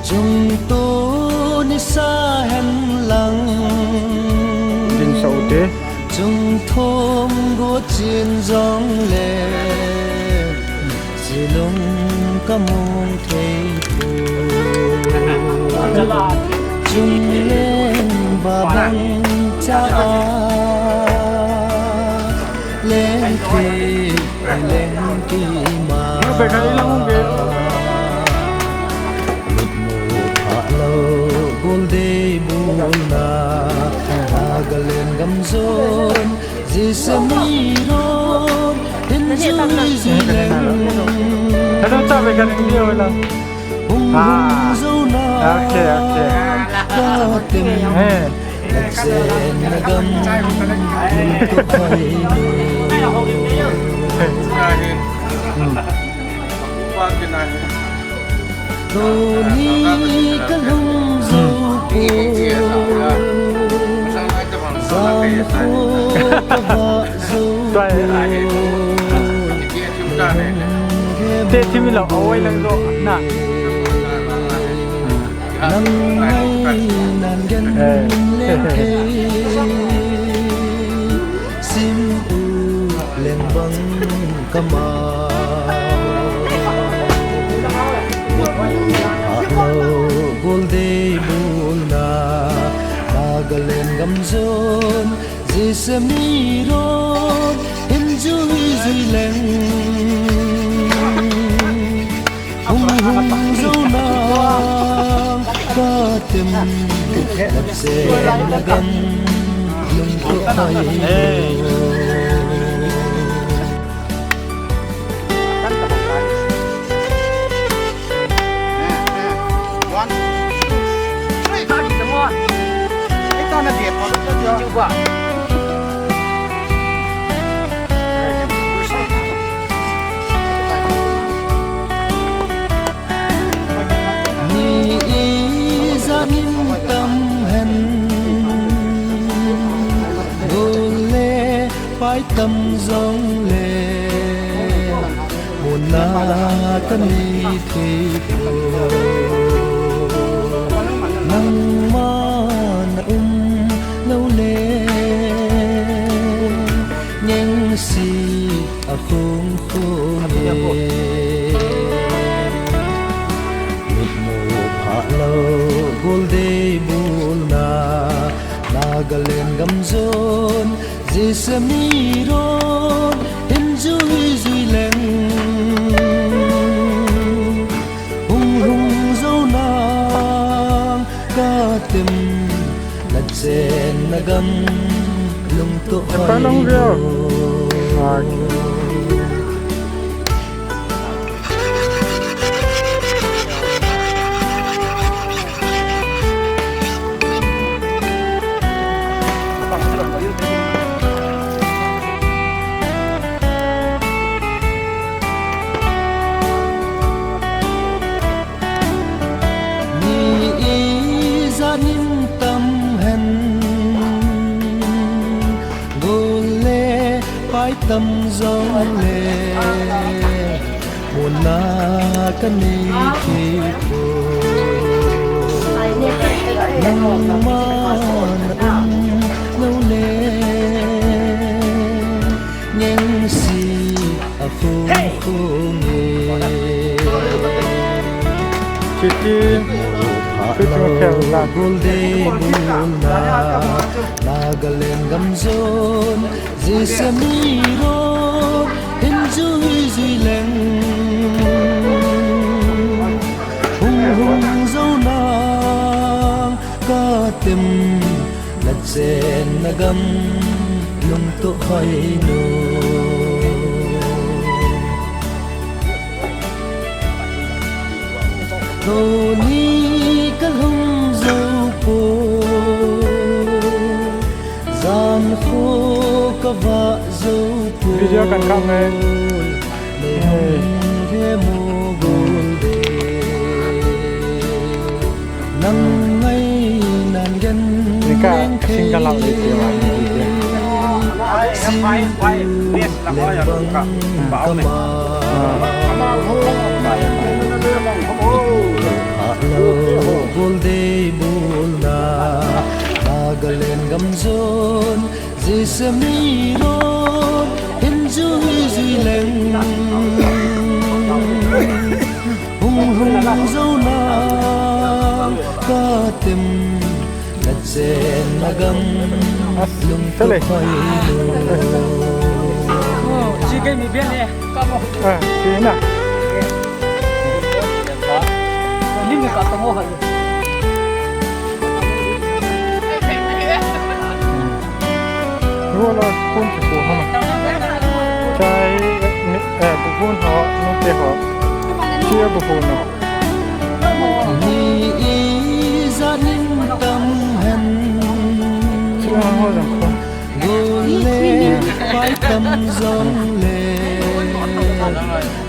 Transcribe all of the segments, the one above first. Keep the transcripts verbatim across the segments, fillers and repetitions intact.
Chungto nisa hen lang. Din sa ute. Chungthong go chin jong le. Silung kamong thei pu. Chungleng babang cha a. Leng pi. Leng kima. Lutmu phah lou, gol dei bulna, Nagaland gam jon, jisem ni ron, hin jui jui leng. Hello, cha ve kan ni hola. Hung hung jona. Okay, okay. Ka tem. Eh. Te thimi lo, awai lang do na. Nang ngai nan gen leng thei, sim u leng bang kama. Phah lou, gol dei bulna, Nagaland gam jon, jisem ni ron, hin jui jui leng. Hung hung jona ka tem, lap se na gam, lung to hai. One, two, three. Ni ijat in tam hen, gol le pai tam jong le, muna ka nei thei poi. Nangma na um lou le, ngeng si a khong khong e. Lutmu phah lou, gol dei bulna, Nagaland gam jon, jisem ni ron, hin jui jui leng. Hung hung jona ka tem, na chen na gam, lung to hai lo. Ni ijat in tam hen, gol le pai tam jong le, muna ka nei thei poi. Nangma na um lou le, ngeng si a khong khong e. Chichi, phah lou, gol dei bulna, Nagaland gam jon, jisem ni ron, hin jui jui leng. Hung hung jona ka tem, na chen na gam, lung to hai lo. Tuni ka lhung jou poi, jan kho ka vah jou poi. Video kan kap ngai. Nei hung he mo gol de. Nang ngai nan gen. Nika, leng thei. Single out video ah. Sim u leng bang kama. Ah. Lo, Golde Bulna, Nagaland gam jon, Jisemi ron, hin jui jui leng. Hung hung jou nang, ka tem, na chenna gam, lungtup hoi lo. Ji kei mi bian e. Ah, si na. Ni mi ka tamo ha. Ruo la kun ki ko ha. Chai mi, eh, bu kun ho, no te ho. Chia bu kun no. Ni ijat ning tam hen. Chia ho jong ko. Gol le pai tam jong le,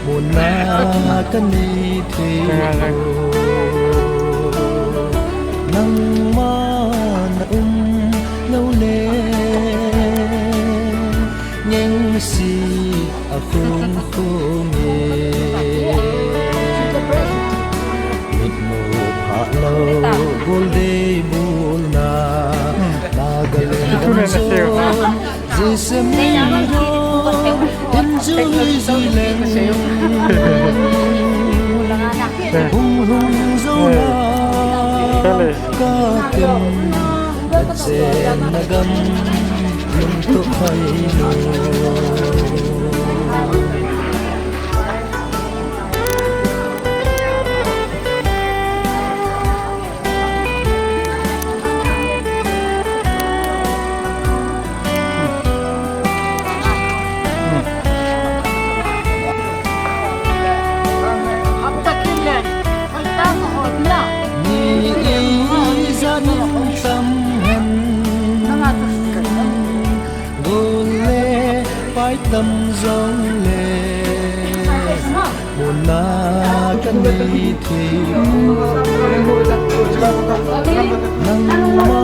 muna ka nei thei lo. Nangma na um lou le, ngengsi a khum khum e. Mitmu pha lo, Golde Bulna, Nagaland gam jon, Jisemi ron, hin jui jui leng. Hung hung jou nang, ka tem, na chenna gam, lungtup hoi lo. Ni ijat ning tam hen. Gol le pai tam jong le, muna ka nei thei lo. Nangma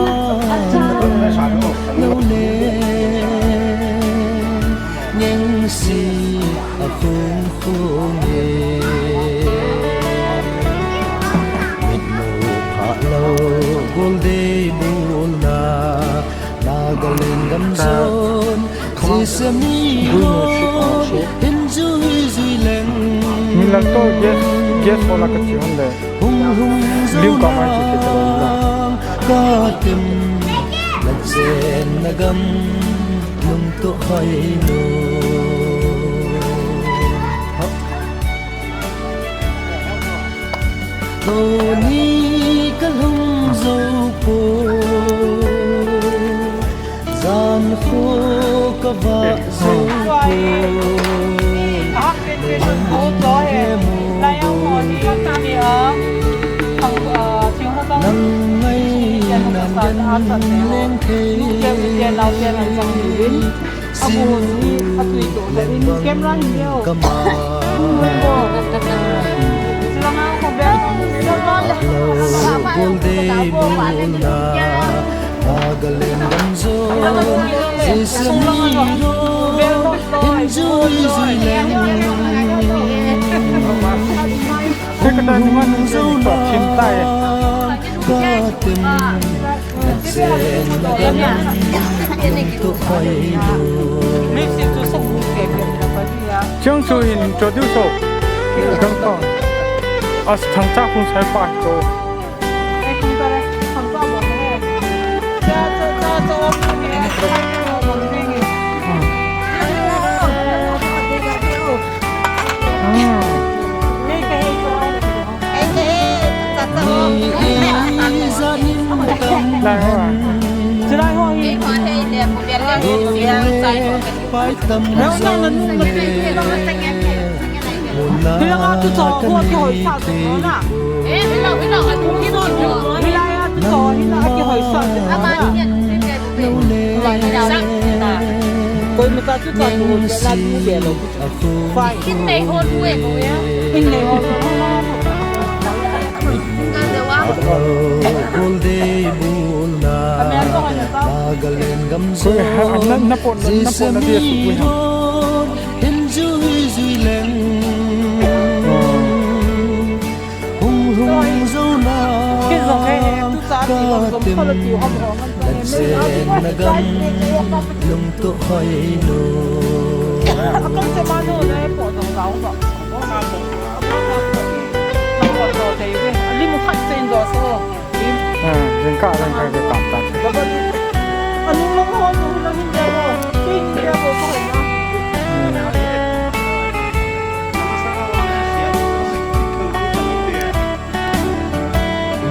na um lou le, ngengsi a khum khum e. Mitmu pha lo, Golde Bulna, Nagaland gam jon, Jisemi ron, hin jui jui leng. Min lang to gas, gas ho la ka chi hon le. Hung hung jou nang, ka tem, na chenna gam, lungtup hoi lo. Tuni ka lhung jou poi, jan kho ka vah jou poi. Nang ngaina ngen leng thei. Abu hi atui to le in camera hin leo. Golde Bulna, Nagaland gam jon, Jisemi ron, hin jui jui leng. Ka tem, Chang chu introduce ho. Thangcha khun sai pa to. Koima ta chu ta tu, la tu be lo. Fine. In nei ho lu e ko ya. In nei ho lu. Golde Bulna, Nagaland gam jon, Jisemi ron, hin jui jui leng. Hung hung jou Katem, nachen nagam, lungtoh hoinu.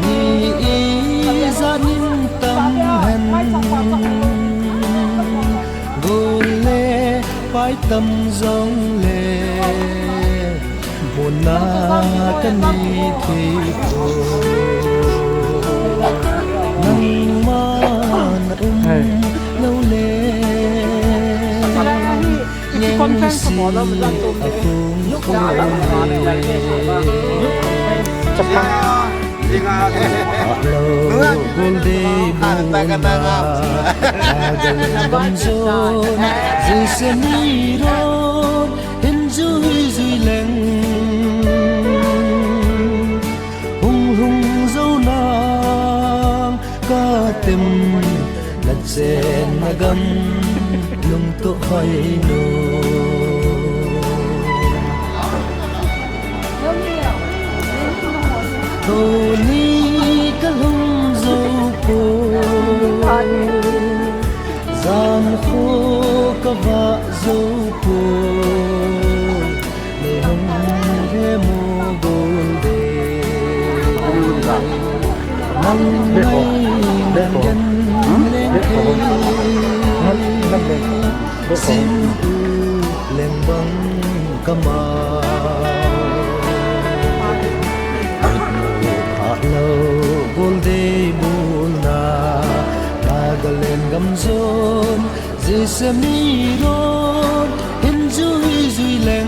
Ni ijat in tam hen, gol le pai tam jongle, muna kani thei ko. Nangma na um lou le, ngengsi a kung kung le. Hello, gol dei buna, Nagaland gamjon, jiseni ron, hin jui jui leng. Hung hung jou nang, katem, nachen nagam, lungtoh hoinu. Tuni kalhung jou poi, jan kho kavah jou poi, nei hung he mo gol dei. Nang mai nang gen leng thei, sim u leng bang kamau. Hello, gol dei buna, Nagaland gamjon, jiseni ron, hin jui jui leng.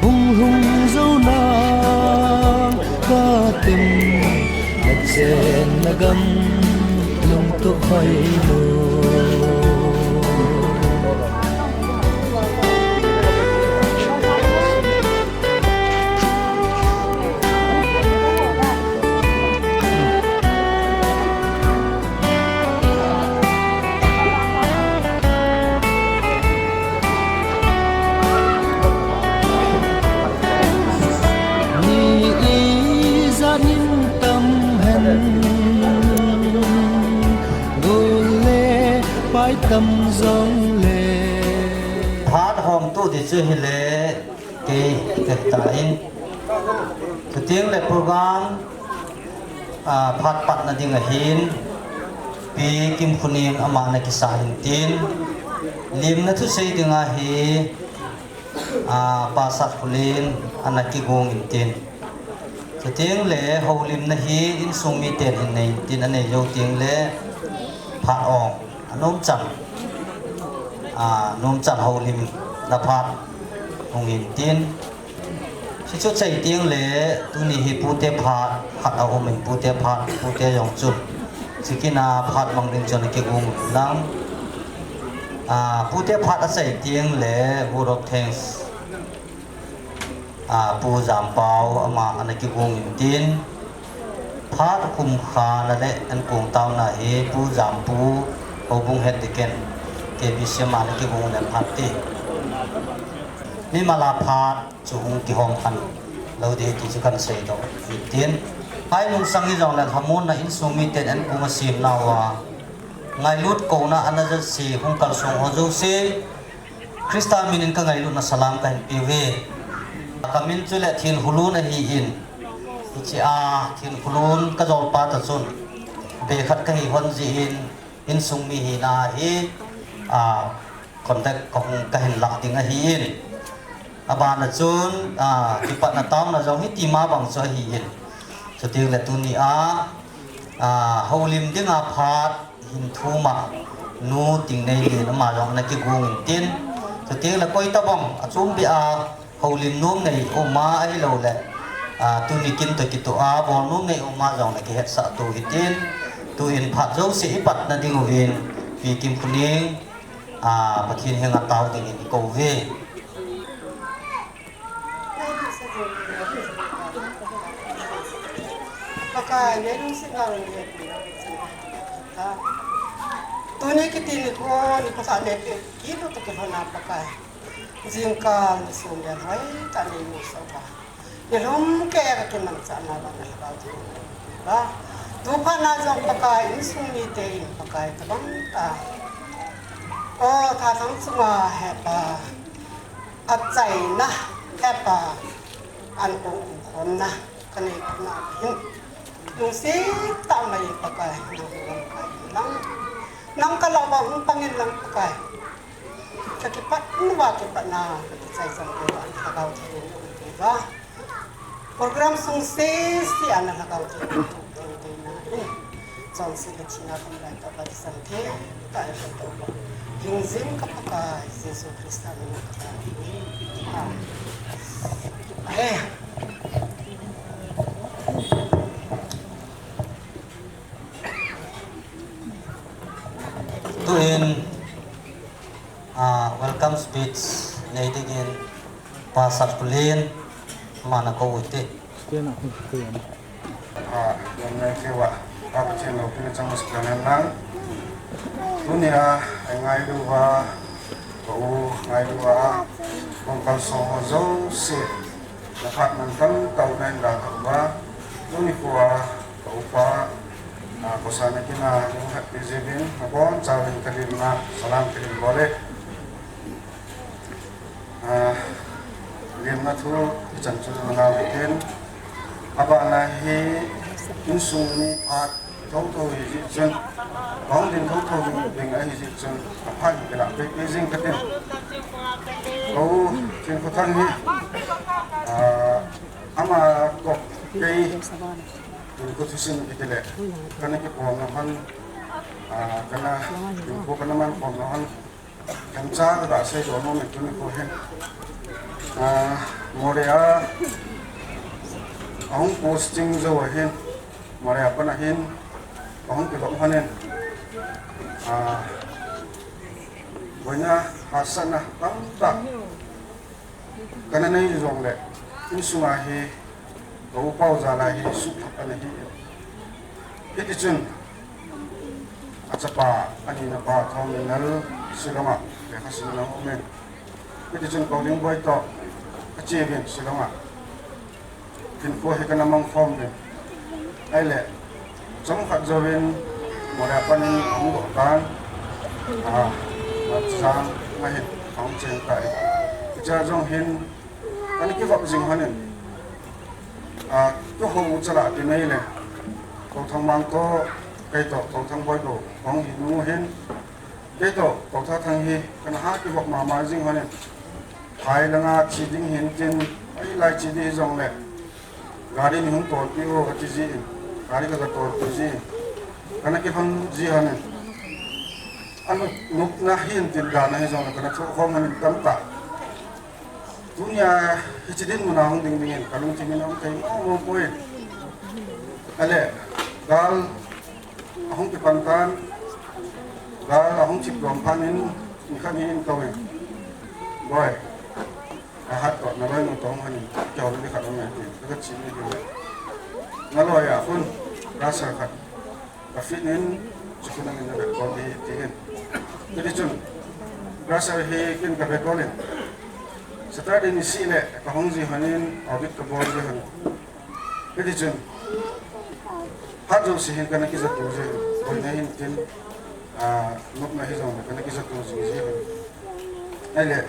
Hung hung jou nang, katem, nachen nagam, lungtoh hoinu. Ni ijat in tam hen, gol le pai tam jongle. Phat hom tu di chu hile, kei, kei ta in. Chuteng le program, ah, phat patna ding ahin, Pi Kimkhuning ama ana kisa hin tin, limna thusei ding ahi, ah, Pastor Khulin ana kigong in tin. Chuteng le houlimna hi insung miten hin nei in tin, anei jou teng le phat ong, anom chan, ah, nom chan houlimna phat hung in tin. Hichu chai teng le, tuni hi pute phat, phat a um in pute phat, pute jong chu. Chikina phat mang ding chun kigong lang. Ah, pute phat a chai teng le, vote of thanks. Ah, Pu Jampau ama ana kigong in tin. Phat khum khana le an kong tauna hi Pu Jampu, Houbung Head Deacon, K B C ama ana kigong le phat ti. Mimal a phat chu hung kihom khan lou ding ti chu kan seidoh hitin. Hai nung sang hijongle lhamonna insung miten an kong a sem nauva ngailut kouna ana jat se hung kalsong ho jouse Christa minin ka ngailutna salam kahin peuve. Ka min chu le Thinkhulun ahin. Hichea Thinkhulun ka jolpa toh chun be khat kahi hon jeh in insung mi hina hi, ah, contact kahung kahin lah ding ahin. Abana chun, ah, kipatna taona jong hiti ma bang chu ahin. Chuteng le tunia, ah, houlim dinga phat hin thuma Nu Tingneilen ama jong ana kigong in tin. Chuteng le koi tabang achom beh a houlim nom nei um a ahilou le, ah, tuni kin toh kitoh a bol nom nei um a jong le kihetsah tou hitin. Tuin phat jouse i patna ding uvin Pi Kimkhuning, ah, Pathen henga tao dingin i kou uve. Ai, nei lungsetna le nei pina. Tuni kiti nikho, nikho sa nei pe, kilo to kilhona Pakai. Jingkah nisum le hoi ta nei musoh uva. Nilhum keiya kakimanchah nauva na Lhagao Theng in umpi uva. Tuphat na jong Pakai, insung mite in Pakai tabang tah. O, thathang chunga hepa. Achaina, hepa. Ankong umkhomna. Kanei khomna hin. Lungset tah mai Pakai, nang hung lamkai in lang. Nang ka lah uva hung pang in lang Pakai. Ka kipat uva kipatna, ka kichai jang uva, Lhagao Theng in umpi uva. Program sung sese a na Lhagao Theng in umpi uva. Chonset le thina khum lai tah uva kisan thei tah in umpi uva. Hingjing ka Pakai, Jesu Christa min in ka thum in. Amen. Tuin, ah, welcome speech nei dingin Pa Satkulin, ama na kou ute. Ah, yan na kewa, Pa Pathen loupina chang mas kanan lang. Tunia, ai ngailu uva, ka u ngailu uva, kong kalsong ho jouse, na phat man tamtah u na hin dalha uva, tuni khoa, ka upa, ah, kosa na kina, nung hat pi jibin, na bonchauvin ka limna, salam ka hin bol e. Ah, limna thu, ichan chun na ngau hitin. Abana hi, insung mi phat, thotho hi jeh chun. Hung ding thotho ding, ding ahi jeh chun. Aphat hi kila, pe, pe jing katin. Ko, Thinkhothang hi. Ah, ama kop kei. Thinkho thusim kiti le. Kana kikhom na hon. Ah, kana, Thinkho kana man khom na hon. Themcha ka ga seidoh nom e tuni kho hin. Ah, Moreh a, ahung posting jou ahin, Moreh a pat ahin, ahung kivop hon in. Ah, boina hahsatna tamtah. Kana nei jongle, insunga hi, ka upa u jal a hi, suhthah kana hi. Hiti chun, achapa, anina pa, Thongminlal, Shillong a, lekha simna um in. Hiti chun, Kolingboi toh, kache uvin, Shillong a. Thinkho hi kana mang khom uvin. Ahile, chomkhat jouvin, Moreh a pat in ahung doh tan. Ah, March lang ahin, ahung cheng tan. Hichea jong hin, kana kivop jing hon in. Ah, kihou u chala ti nei le. Kou Thangmang toh, kei toh, Kou Thangboi toh, ahung hi nu hin. Kei toh, Kou Thathang hi, kana ha kivop mama jing hon in. Phai langa che ding hin tin, ahilai che ding jongle. Gari nei hung tolpeh o, ati jin. Gari ka ga tolpeh jin. Kana kiphan ji hon in. Anop, nopna hin tin dana hi jongle, kana thoh khom hon in tamtah. Tunia, hiche dinmun a hung ding dingin, ka lungthim in ahung thei mong mong poi. Ahile, gal, ahung kipan tan, gal ahung chip lom phat in, nikhat hi in kou in. Boi, ahat toh, naloinu toh hung hon in, kihou le khat hung ngai tin, ka ga che ni tin. Naloi a khun, ka sar khat. Ka fit in, chukhu nangin na vetkol ding ahi, tin. Hiti chun, brother hi kin ka vetkol in. Saturday nisih le, ka hung ji hon in, audit ka bol ji hon. Hiti chun, phat jouse hin kana kijatu ji hon. Boina hin tin, ah, nopna hi jong kana kijatu ji ji hon. Ahile,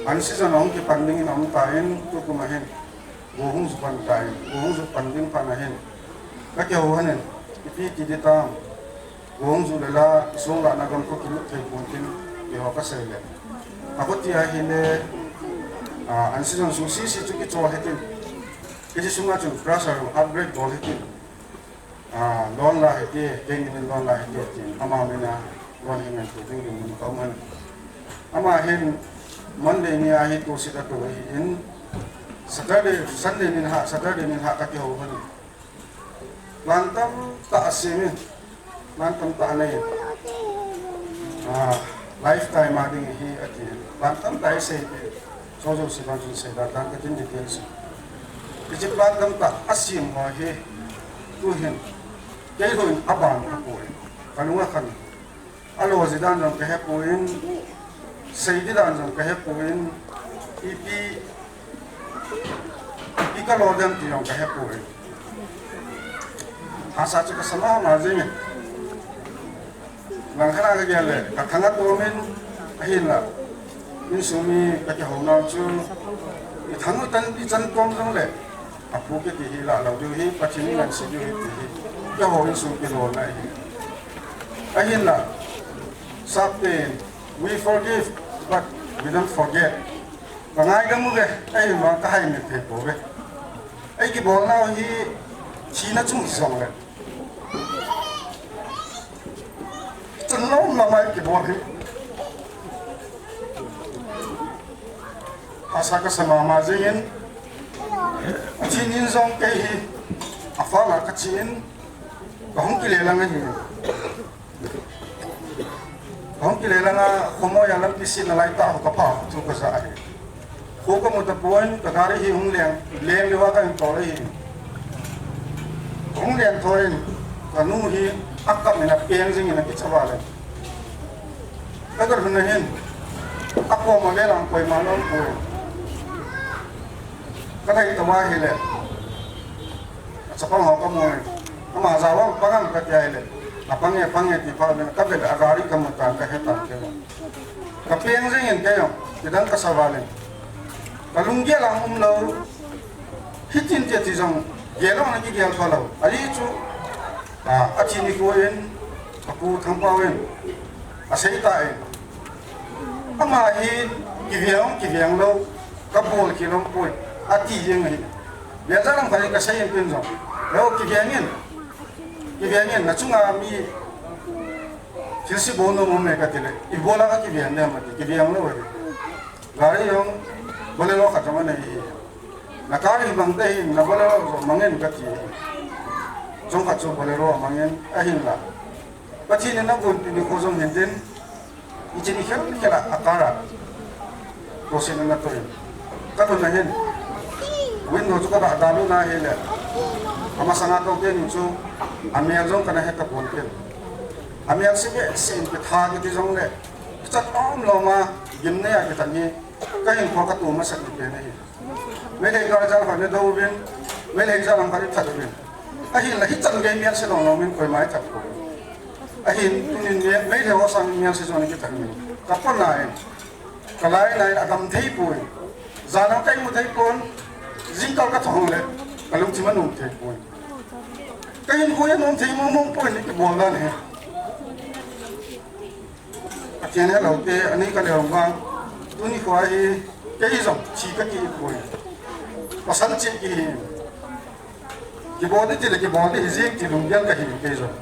unseason hung kipan ding in aum tan, tukum a hin. Go hung ju pan tan, go hung ju pan ding phat ahin. Ka kihou hon in, ipi ti ding tam. Go hung ju le la, song lahna gam kho kilut thei pon tin, keiho ka sei le. Akhuti ahile, ah, unseason sung sese chu kichol hitin. Hiche sunga chun crusher upgrade bol hitin. Ah, loan la hite, kei min in loan la hite, tin. Ama min a loan hi ngan tu ding ding mun ka um hon. Ama hin Monday ni a hi tu sit a tu ahin. Saturday, Sunday nin ha, Saturday nin ha ka kihou hon. Plan tamtah asem in. Plan tamtah anei in. Ah, lifetime a ding ahi ati. Plan tamtah asei in. Sojo si ban chun sei da tan ka tin details. Hiche phat tamtah asem ho hi tuhin kei lou in aban kapoi. Kalung akhan. Alo ji dan jong kahepoi, sei di dan jong kahepoi, ipi, ipi kalo dem ti jong kahepoi. Hahsa chu kasa mama jingin. Langkhat a kagel le, kathang atom in, ahinla insung mi kakihou nau chu, ithang u tan ichan tom jongle, apu kiti hi lah lou diu hi, Pathen in anse diu hi ti hi, keiho insung kilolna ahi. Ahinla, sapten, we forgive, but we don't forget. Kangaidam uve, ahivang kahai mit thei pouve. Eikibolnau hi thina chung hijongle, chan lom lama eikibol hi hahsa kasa mama jingin, Pathen in jong kei hi afa la kachen, kahung kile lang ahi. Kahung kile langa, khomoiya lampi setna laitah ho kapha thu kaja ahi. Kho kamu tapon, kagari hi hung leng, leng leuva kahin tol ahi. Kahung leng thon, kanu hi akap in apeng jingin akicha vale. Kaga lhun ahin, akom avel a koima lom poi. Kalhai tava ahile, achapang ho kamu in, ama jaovang pang am kati ahile, apang e, pang e ti phat le, kavel le agari kamu tan, kahe tan kei. Kapeng jingin kei jong, kidang kasa vale. Kalunggel a um lou, hitin ti ti jong, gel jong nakigel pha lou. Ali chu, a, athi nikho in, apu Thangpao in asei tan, ama hin kiveng, kiveng lou, kabol khel lou poi, ati jeng ahi. Biacha lam khat in kasei in tin jong, lou kiveng in, kiveng in, nachunga mi thilse bol nom um e kati le, ibola kakiveng dem ati, kiveng lou ahi. Gari jong, Bolero khat jong anei e. Na car hi mang tei, na Bolero jong mang in kati. Chomkhat chu Bolero mang in, ahinla, Pathen in agonpi nikho jong hin tin, hiche ni khel khel a, a car a, tohsetna natoh in, kalhun ahin, window chu kagah dalha ahile, amasanga tou teni chu, amel jong kana he tapon tin. Amel se behseh in kitha kiti jongle, kichat lom lom a, gimnei a kithat hi, kahinkho kato masat ni pen ahi. Meitei car jal khat in adou uvin, Meitei car jal khat in athat uvin. Ahinla hichan gei melse lom lom in koima ithat poi. Ahin tunin me, Meitei ho sang melse jong kithat uvin. Kapona in, kalai na in agam thei poi. Jan a kaimu thei pon, jingkah kathong le, kalungthim anom thei poi. Kahinkho anom thei mong mong poi, ni kibol dan hi. Pathen helou te, ani ka leo vang. Tuni kho hi, kei jong, thi kati poi. Pasal cheh kihi. Kibol ding ti le kibol ding hi jeng ti lunggel kahi kei jong.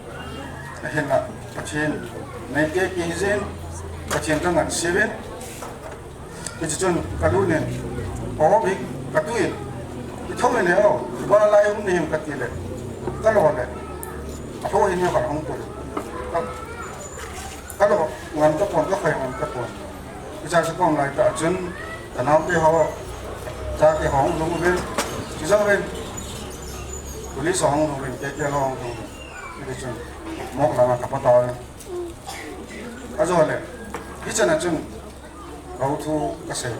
Ahinla, Pathen, nei te kihi jeng, Pathen ka ngansiu vin. Hiche chun kalut in, o, bik, katui in, kithou in, o, ba lai um ni him kati le, kalo le, alho hin ya ba hung pui. Ka, kalo, ngan tapon, kakhoi ngan tapon. Hiche chu kom lai tah chun, kanaote ho, chate ho hung lhung uvin, kijou vin, police ho hung lhung uvin, K K L ho hung lhung uvin. Hiche chun, mok langa kapatao in. Ajole, hichan a chun, Ka u thu ka sei.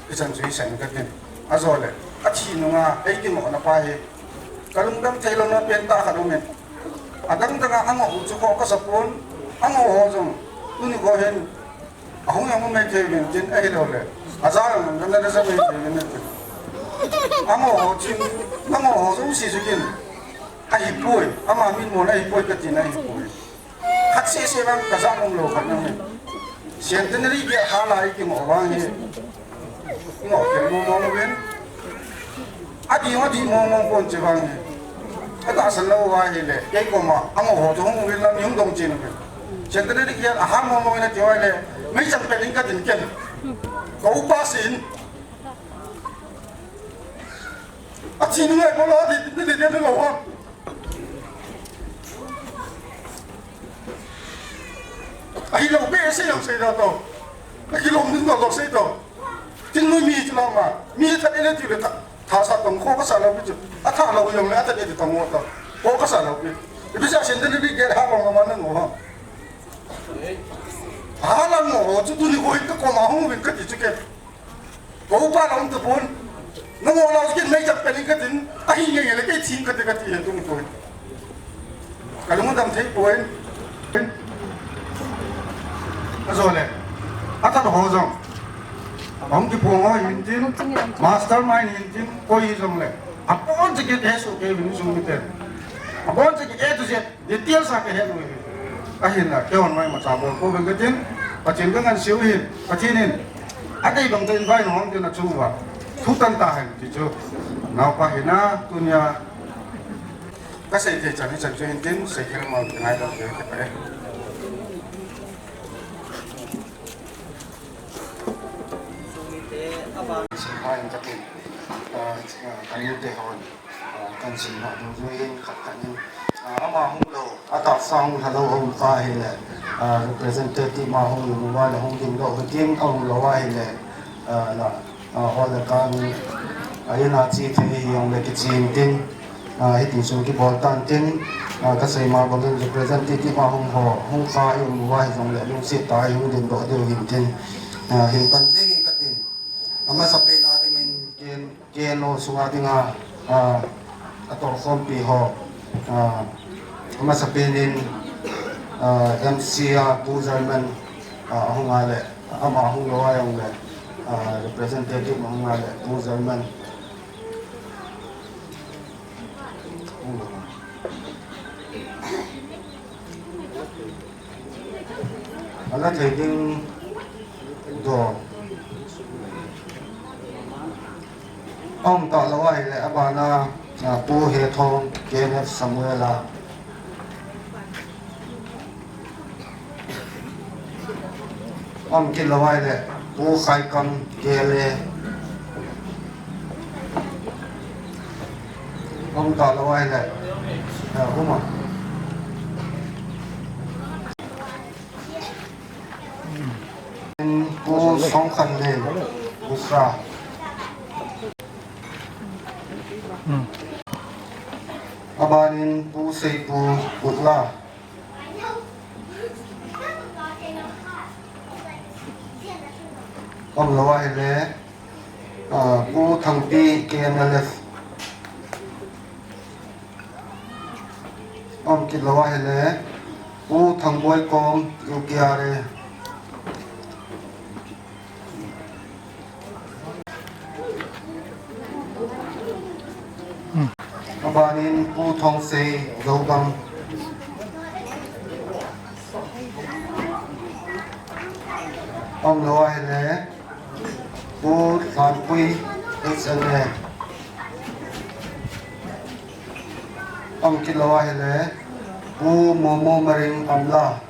Hichan chu hi sei in ka tin. Ajole, athi nunga, ei kimohna pa hi. Ka lungdam thei louna pen tah khat um in. Adang dang a, angoh u chu khoh ka sa pon, angoh ho jong. Tuni kho hin, ahung jong um mai thei uvin tin, ahilou le. Aja jong, na, na, na ja mai thei uvin tin. Angoh ho chin, angoh ho jong si chu kin. Ahipoi, ama min mona ahipoi ka tina ahipoi. Khat seh seh vang ka ja mong lou khat nang hi. Centenary gei a kha lai kingoh vang hi. Kingoh kei mong mong uvin. Adih adih mong mong pon che vang hi. Ka tahsan lou uva ahile. Kei koma, angoh ho chu hung uvin lang hung dong chen uvin. Centenary gei a kha mong mong uvin ati uva ahile. Meichang pen in ka din ken. Ka upa sin. Athi nunga ibola di, di, di, di, di, lou ham. Ahilou behseh jong sei da to. Akilom ding to, to sei to. Thingnoi mi chu lama. Mi that in ati le that. Thasa tong kho kasa lou pi chu. Atha lou jong le atha de tong mo ta. Kho kasa lou pi. Ipi sa sen de ni bi ge ha ko ma na ngo ha. Ha la ngo ho chu tuni ko hin ka koma hung uvin kati chu ke. Ko pa la um tapon. Na ngo la chu kin mei chak pe ni katin. Ahi nge nge le kei thim kati kati he tung ko. Ka lung dam thei poi. Ajo le. Atha ho jong. Hung kiphong ho hin tin. Mastermind hin tin. Koi jong le. Abon che ke he su ke vin sung mi te. Abon che ke A to Z. Details a kahe nui. Ahinla, kei hon mai macha bol ko veng katin, Pathen ka ngansiu hin, Pathen in, adei bang tah in vai nahung tin achu uva. Thu tan tahen, ti chu. Naopa hina, tunia. Kasei thei chan hi chan chu hin tin, sei khel ma, ngai dam, ngai dam, ngai dam. Sumite, abang. Sumite, abang, katin. Ah, ah, kanute hon. Ah, kan simna dungjuiyin khat khat in, ah, ama hung lou, atahsa hung lha lou hung pa hile, ah, representative ma hung lou uva le hung ding lou hitin, ahung lou ahile, ah, la, ah, hol le kan, ah, ina chi thei hi hung le kichim tin, ah, hiti chu kibol tan tin, ah, kasei ma bangin representative ma hung ho, hung kha hi um uva hi jong le lungset tah a hung ding doh diu hin tin, ah, hin pan ding katin. Amasapen a dingin K N, K N O sunga dinga, ah, atohkhompi ho, ah, amasapen in, ah, M C a Pu German, ah, ahung a le, ama ahung lou a jong le, ah, representative ahung a le, Pu German. Ahung lou. Ala thei ding dong. Aum talou ahile abana, ah, Pu Hethong, K N F Samuel a. Aum kit lou ahile, Pu Khaikam K L A. Aum talou ahile, eh, huma. Pu Songkhanlel, Busra. Abanin Pu Seipu, Kutla. Aum lou ahile, ah, Pu Thangpi K N L F. Aum kit lou ahile, Pu Thangboi Kom U K R A. Abanin Pu Thongsei Zogam. Aum lou ahile Pu Thanpui H N A. Aum kit lou ahile Pu Momo Maring Amla.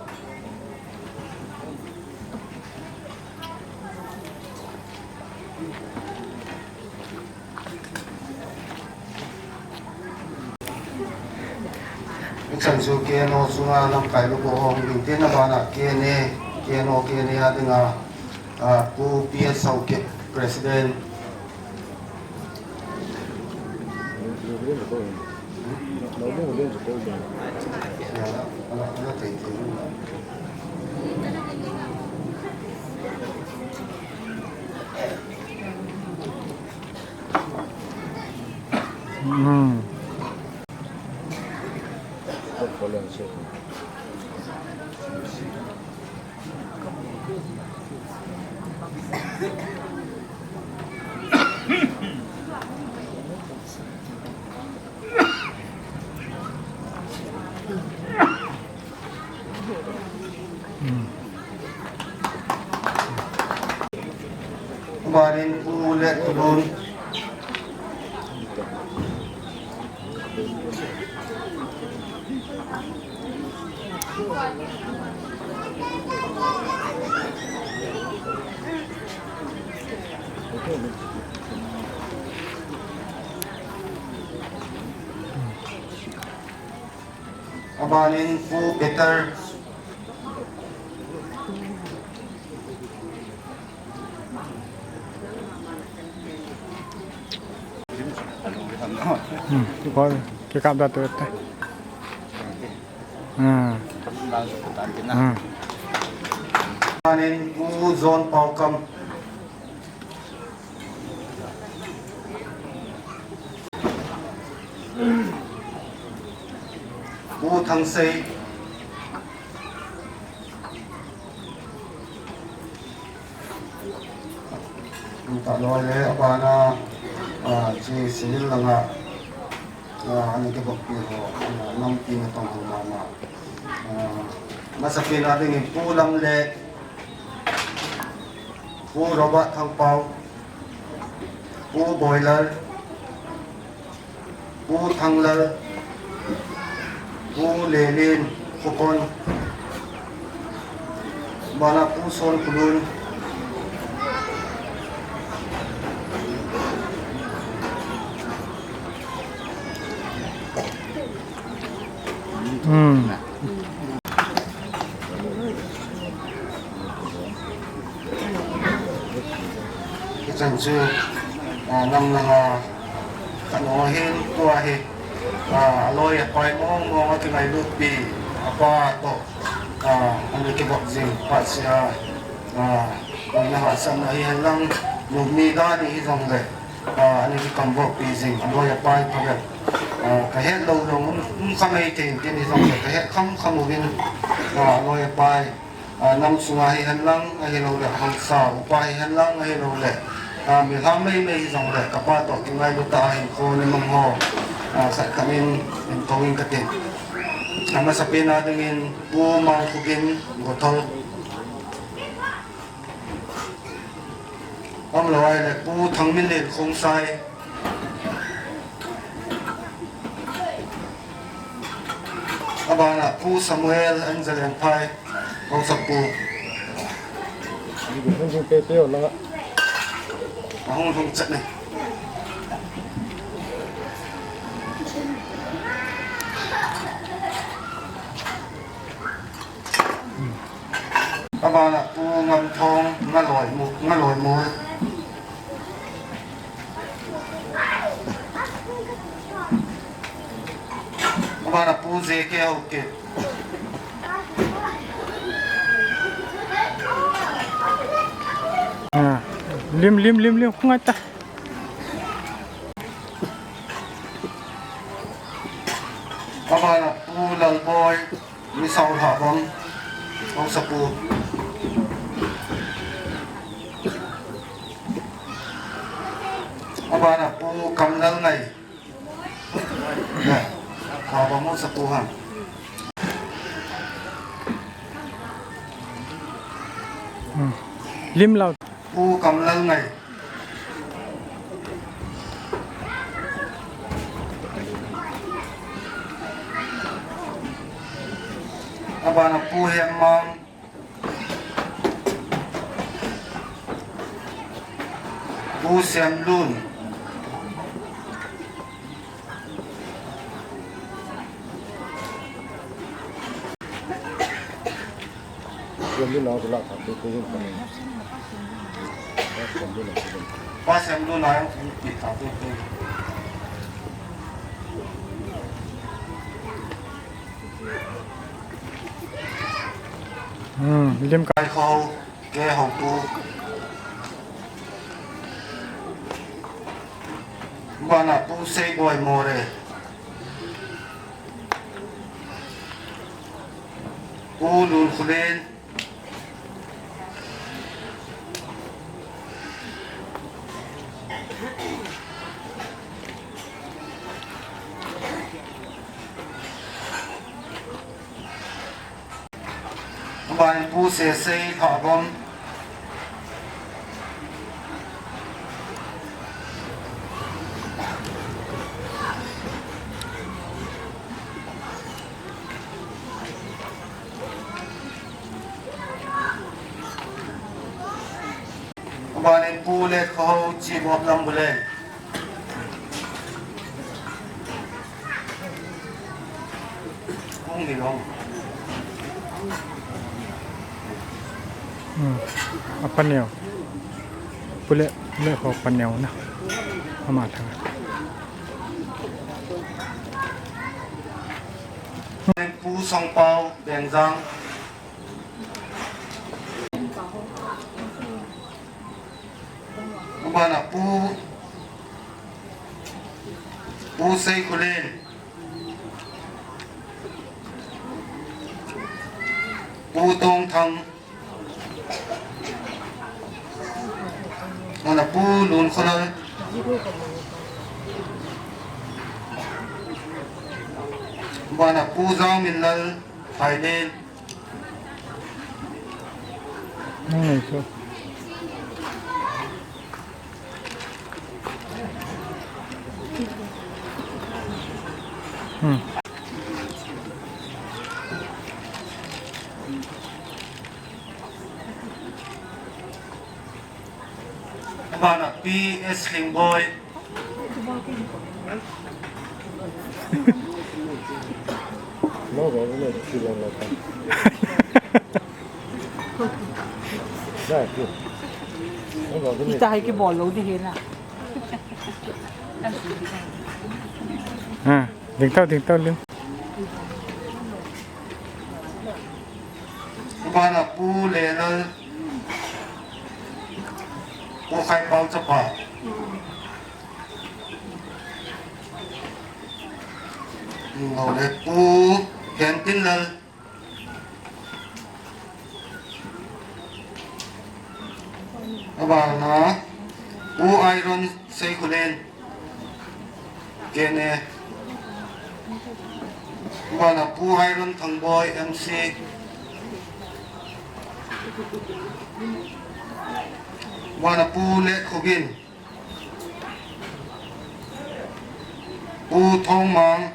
Hichan chu K N O sunga lamkai lubu ho hung ding tin, abana K N A, K N O, K N A a dinga, ah, Pu P S Haokip, President. Hmm. Barin Pu Letulun. Abanin Pu Peter. Hmm, koi kikap da tu te. Hmm. Hmm. Anin Pu John Paukam. Pu Thangsei. Pu Taloi le abana, ah, chi Sinil langa, ah, ana kibakpi ho, ah, nampi natong ho mama. Ah, masapen a dingin Pu Lam le Pu Robert Thangpau, Pu Boiler, Pu Thanglal, Pu Lelin, Khupon, bana Pu Son Khulun. Hmm. Hichan chu, ah, nam langa kanu hin tua hi, ah, aloi apai mong mong a kingailutpi, apa toh, ah, ana kibak jing, phat sia, ah, koina hahsatna hihen lang, nupmi dan hijongle, ah, ana kikambokpi jing, aloi apai phabep, ah, kahet lou lou, um, um khamei thei, tin hijongle, kahet kham kham uvin, ah, aloi apai, ah, nam sunga hihen lang, ahilouleh hausa upa hihen lang, ahilouleh, ah, milham mei mei hijongle, kapa toh kingailu tah a hinkho ana mang ho, ah, khat khat in, in kou in katin. Amasapen a dingin, Pu Mangkhugin Gothol. Aumlou ahile, Pu Thangminlen Khongsai. Abana Pu Samuel Angel Enphai, Haosapu. Hung hung pe pe o langa. Ahung hung chat ne. Abana Pu Ngamthong, Ngaloi Mu, Ngaloi Mu. Abana Pu J K Haokip. Ah, lim, lim, lim, lim, khungai ta. Abana Pu Lalboi. Misao Lhabang, Haosapu. Abana Pu Kamlalngai. Lhabang Haosapu ham. Hmm. Lim lou. Pu Kamlalngai. Abana Pu Hemmang. Pu Siamlun. Pa Siamlun a jong pi ta tu tu. Hmm, lim kai. Kho. Ke ho Pu. Bana Pu Seiboi More. Pu Lunkhulen. Aban Pu Sesei Lhabang. Aban Pu Letkhohao Chibop Lambuleng. Kong ni long. Hmm. Apa neo? Pu Le, Pu Letkhohao pa neo na. Ama thang. Songpau Bengjang. Abana Pu, Pu Seikhulen. Pu Tongthang. Abana Pu Lunkholal. Abana Pu Jangminlal Phailel. Nang nei chu. Hmm. Abana P S Lingboi. Ita hai kibol lou di hi na. Ha, ding tau, ding tau, lim. Abana Pu Lenal, Pu Khaipau chapa. Ngau le Pu Gentinlal. Abana Pu Iron Seikhulen. Kene. Abana Pu Iron Thangboi M C. Abana Pu Letkhogin. Pu Thongmang.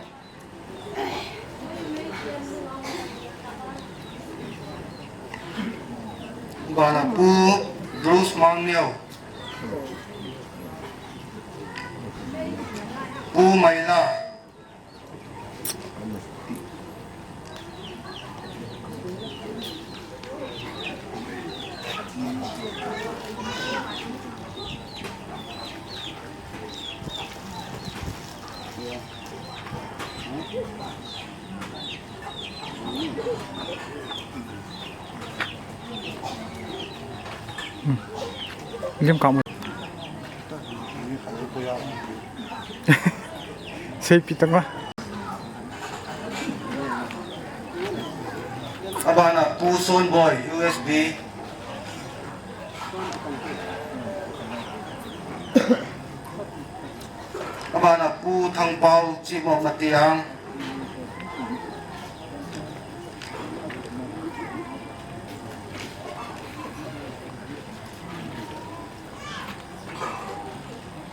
Abana Pu Bruce Mangneo. Pu Maila. Lim kam. Seipi tanga. Abana Pu Sonboi U S B. Abana Pu Thangpau Chimo Matiang.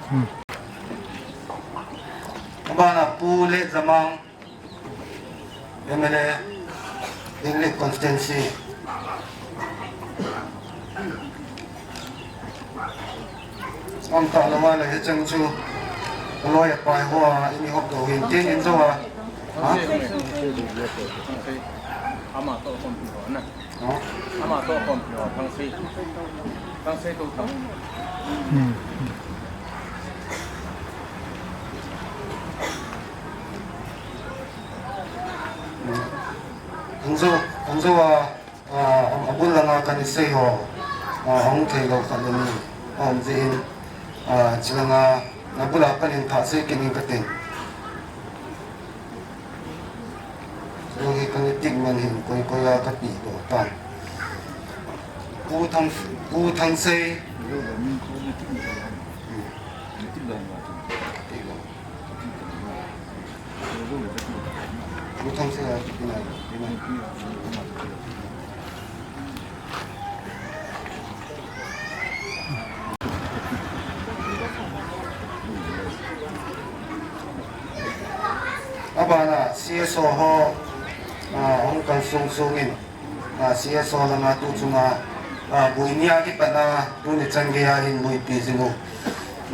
Hmm. Abana Pu Letzamang. M L A, English Constituency. Am ta lama le he chang chu. Loi a pai ho a, ini hop do hin tin in zo a. Ha? Ama to kon pi ho na. Ama to kon pi ho, Thangsei. Thangsei to thang. Hmm. Hangzo, Hangzo a, a, a bul langa kan sei ho, a, hong thei lo khat ni, a, um jin, a, chilanga, a bula panin pha sei kinin katin. Lung hi kan tik man hin koi koi a ka pi to ta. Pu Thang, Pu Thangsei. Pu Thangsei a pi na, pi na. Abana C S O ho, a, hung kan sung sungin, a, C S O langa tu chunga, a, buinia kipatna tuni chan geiya hin luipi jing u.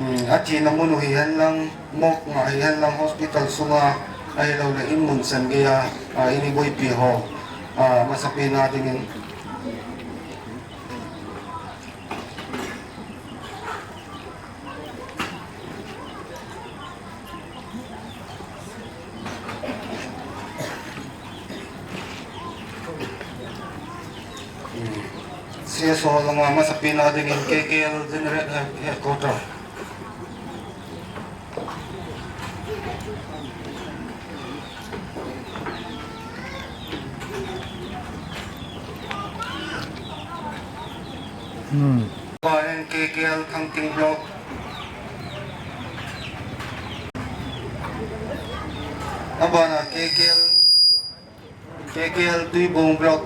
Um, athina mun u hihen lang, morgue nga hihen lang, hospital sunga, ahilou le in mun chan geiya, a, ini buipi ho, a, masapen a dingin. K S O langa masapen a dingin K K L General Head-, Headquarter. Hmm. Aban K K L Thangting Block. Abana K K L, K K L Tuibong Block.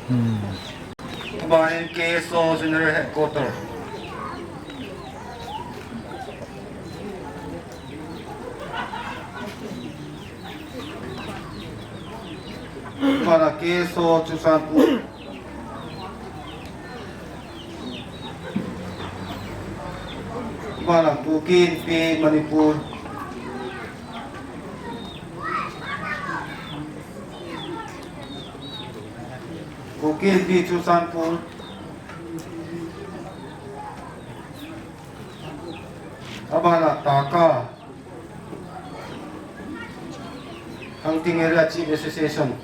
Hmm. Aban K S O General Headquarter. Abana K S O Churachandpur. Abana Kuki Inpi Manipur. Kuki Inpi Churachandpur. Abana Taka. Thangting Area Chief Association.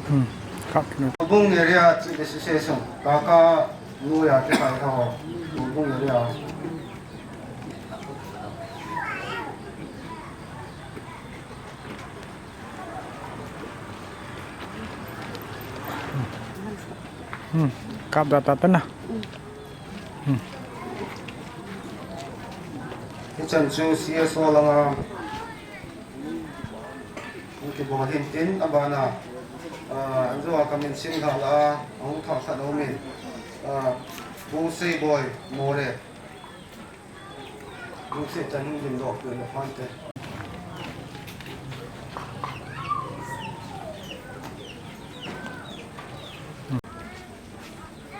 Hmm. Kap na. Bung Area Chief Association. Taka nuya ke kai ho. Bung Area. Hmm, kap da ta ta na. Hmm. Hichan chu C S O langa hung kibol hin tin abana, ah, an jo a kamin sim lha la, ahung thah khat aumin, ah, Pu Seiboi More. Lungset tah in hung dingdoh peh le phante.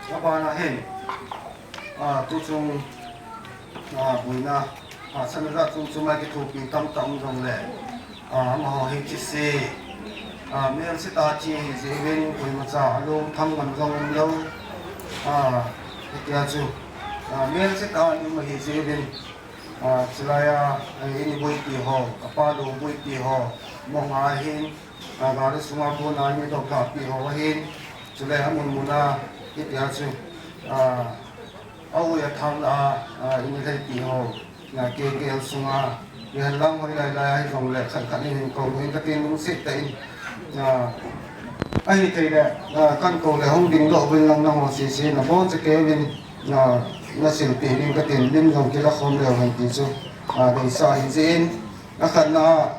Abana hin, ah, tuchung, ah, boina, ah, hahsatna jat chom chom a kithopi tamtah um jongle, ah, amaho hi thusei, ah, melsetah a thi ahi jeh uvin koimacha alungthim man jong umlou, ah, hitia chu, ah, melsetah a um ahi jeh uvin, ah, chulai a, ah, eini boipi ho, kapa lou boipi ho, mong a hin, ah, gari sunga kona eini doh kha pi ho ahin, chule amun mun a, hitia chu, ah, a-ui athang lah a, ah, eini lheipi ho, ah, K K L sunga, hihen lang hoilai lai ahi jongle, khat khat in hin kou in katin lungset tah in, ah, ahithei le, ah, kakou le hung dingdoh uvin lang nangho sese nabonchauvin, ah, nasilpeh ding katin, lim jong kila khom leu hen ti chu, ah, deisah ahi jeh in, akhatna a,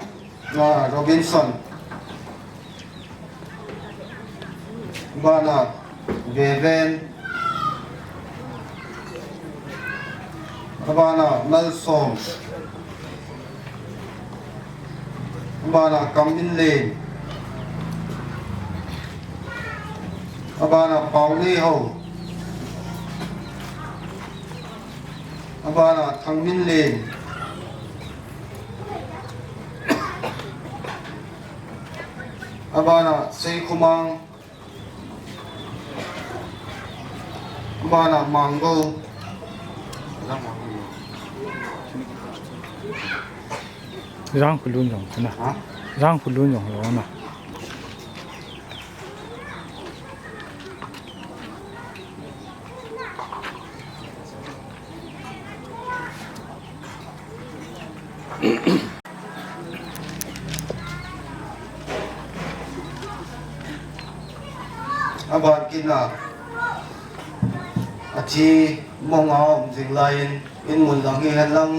ah, Robinson, abana Veven, abana Malsom, abana Kamminlen, abana Paoneihao, abana Thangminlen, abana Seikhomang, abana Manggou. Jangkholun jong na. Ha? Jangkholun jong lou na. Aban kit na, athi mong a um jing laiyin, in mun lang hihen lang,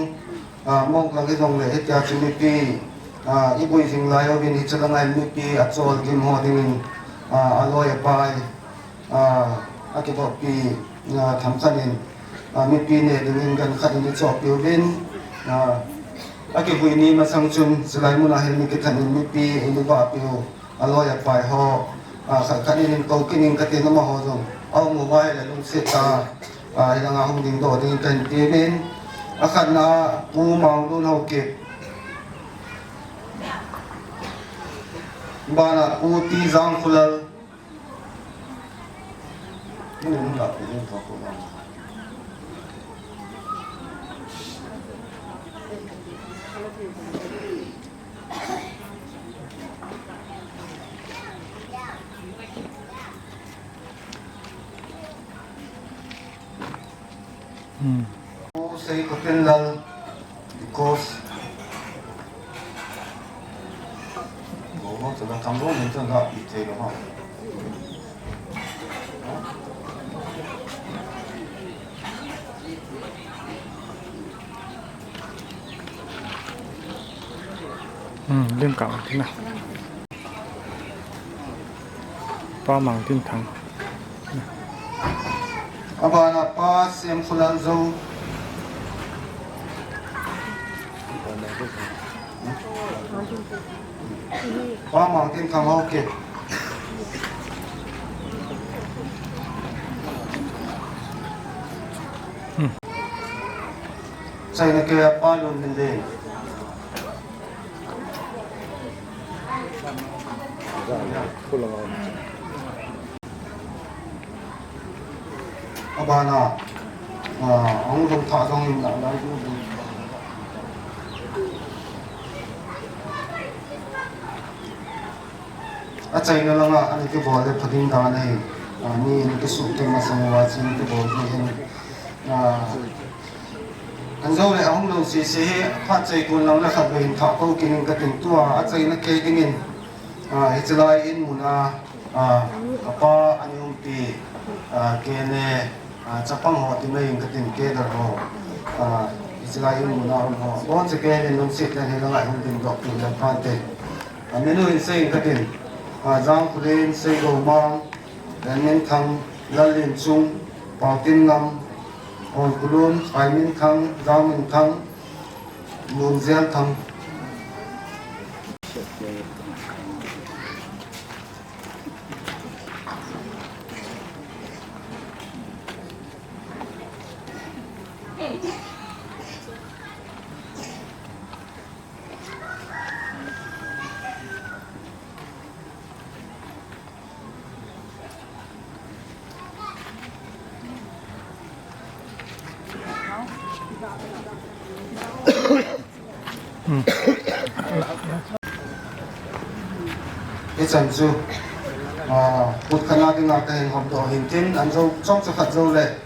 ah, mong lang hijongle hitia chu mipi, ah, ibui jing lai uvin hiche langa mipi achol gim ho dingin, ah, aloi apai, ah, akibohpi, ah, themkhat in, ah, mipi neh dingin gan khat in ichohpeh uvin, ah, akivui ni masang chun, chulai mun a hin mi kithan in mipi in ibahpi u, aloi apai ho, ah, khat khat in hin kou kit in katin amaho jong, aum uva ahile lungset tah a, ah, hilanga hung dingdoh dingin kahin tiuvin, akhatna Pu Manglun Haokip, Bana Pu T Jangkhulal. Hmm. Sei Khotinlal, because Hmm, lim ka tina. Pa Mangtinthang. Abana Pa Semkholal Zou. Pa Mangtinthang Haokip. Hmm. Chaina keiya Pa Lunminlen. Abana, ah, ahung lhung thah jong in la lai du. Achaina langa ana kibol le pha ding dan ahi. Ah, mi ana kisuhkeh masang uva chu ana kibol hi hin. Ah, Anjou le ahung lou sese hi, phat chai kon lang le khatvei hin thah kou kit ing katin tua, achaina kei dingin, ah, hiche lai in muna, ah, kapa ana umpi, ah, kei le, ah, chapang ho ti mai ing katin, kei le ho, ah, hiche lai in muna um ho. Boncha kei le lungset le hi langa hung dingdoh pi le phante. Ah, minu hin sei ing katin, ah, Jangkholen, Seigoumang, Lenminthang, Lallinchung, Paotinngam, Ongkulun, Paiminthang, Jangminthang, Lunjelthang. Hichan chu, ah, put khat na dinga kahin hopdoh hintin, anjou chomcha khat jou le,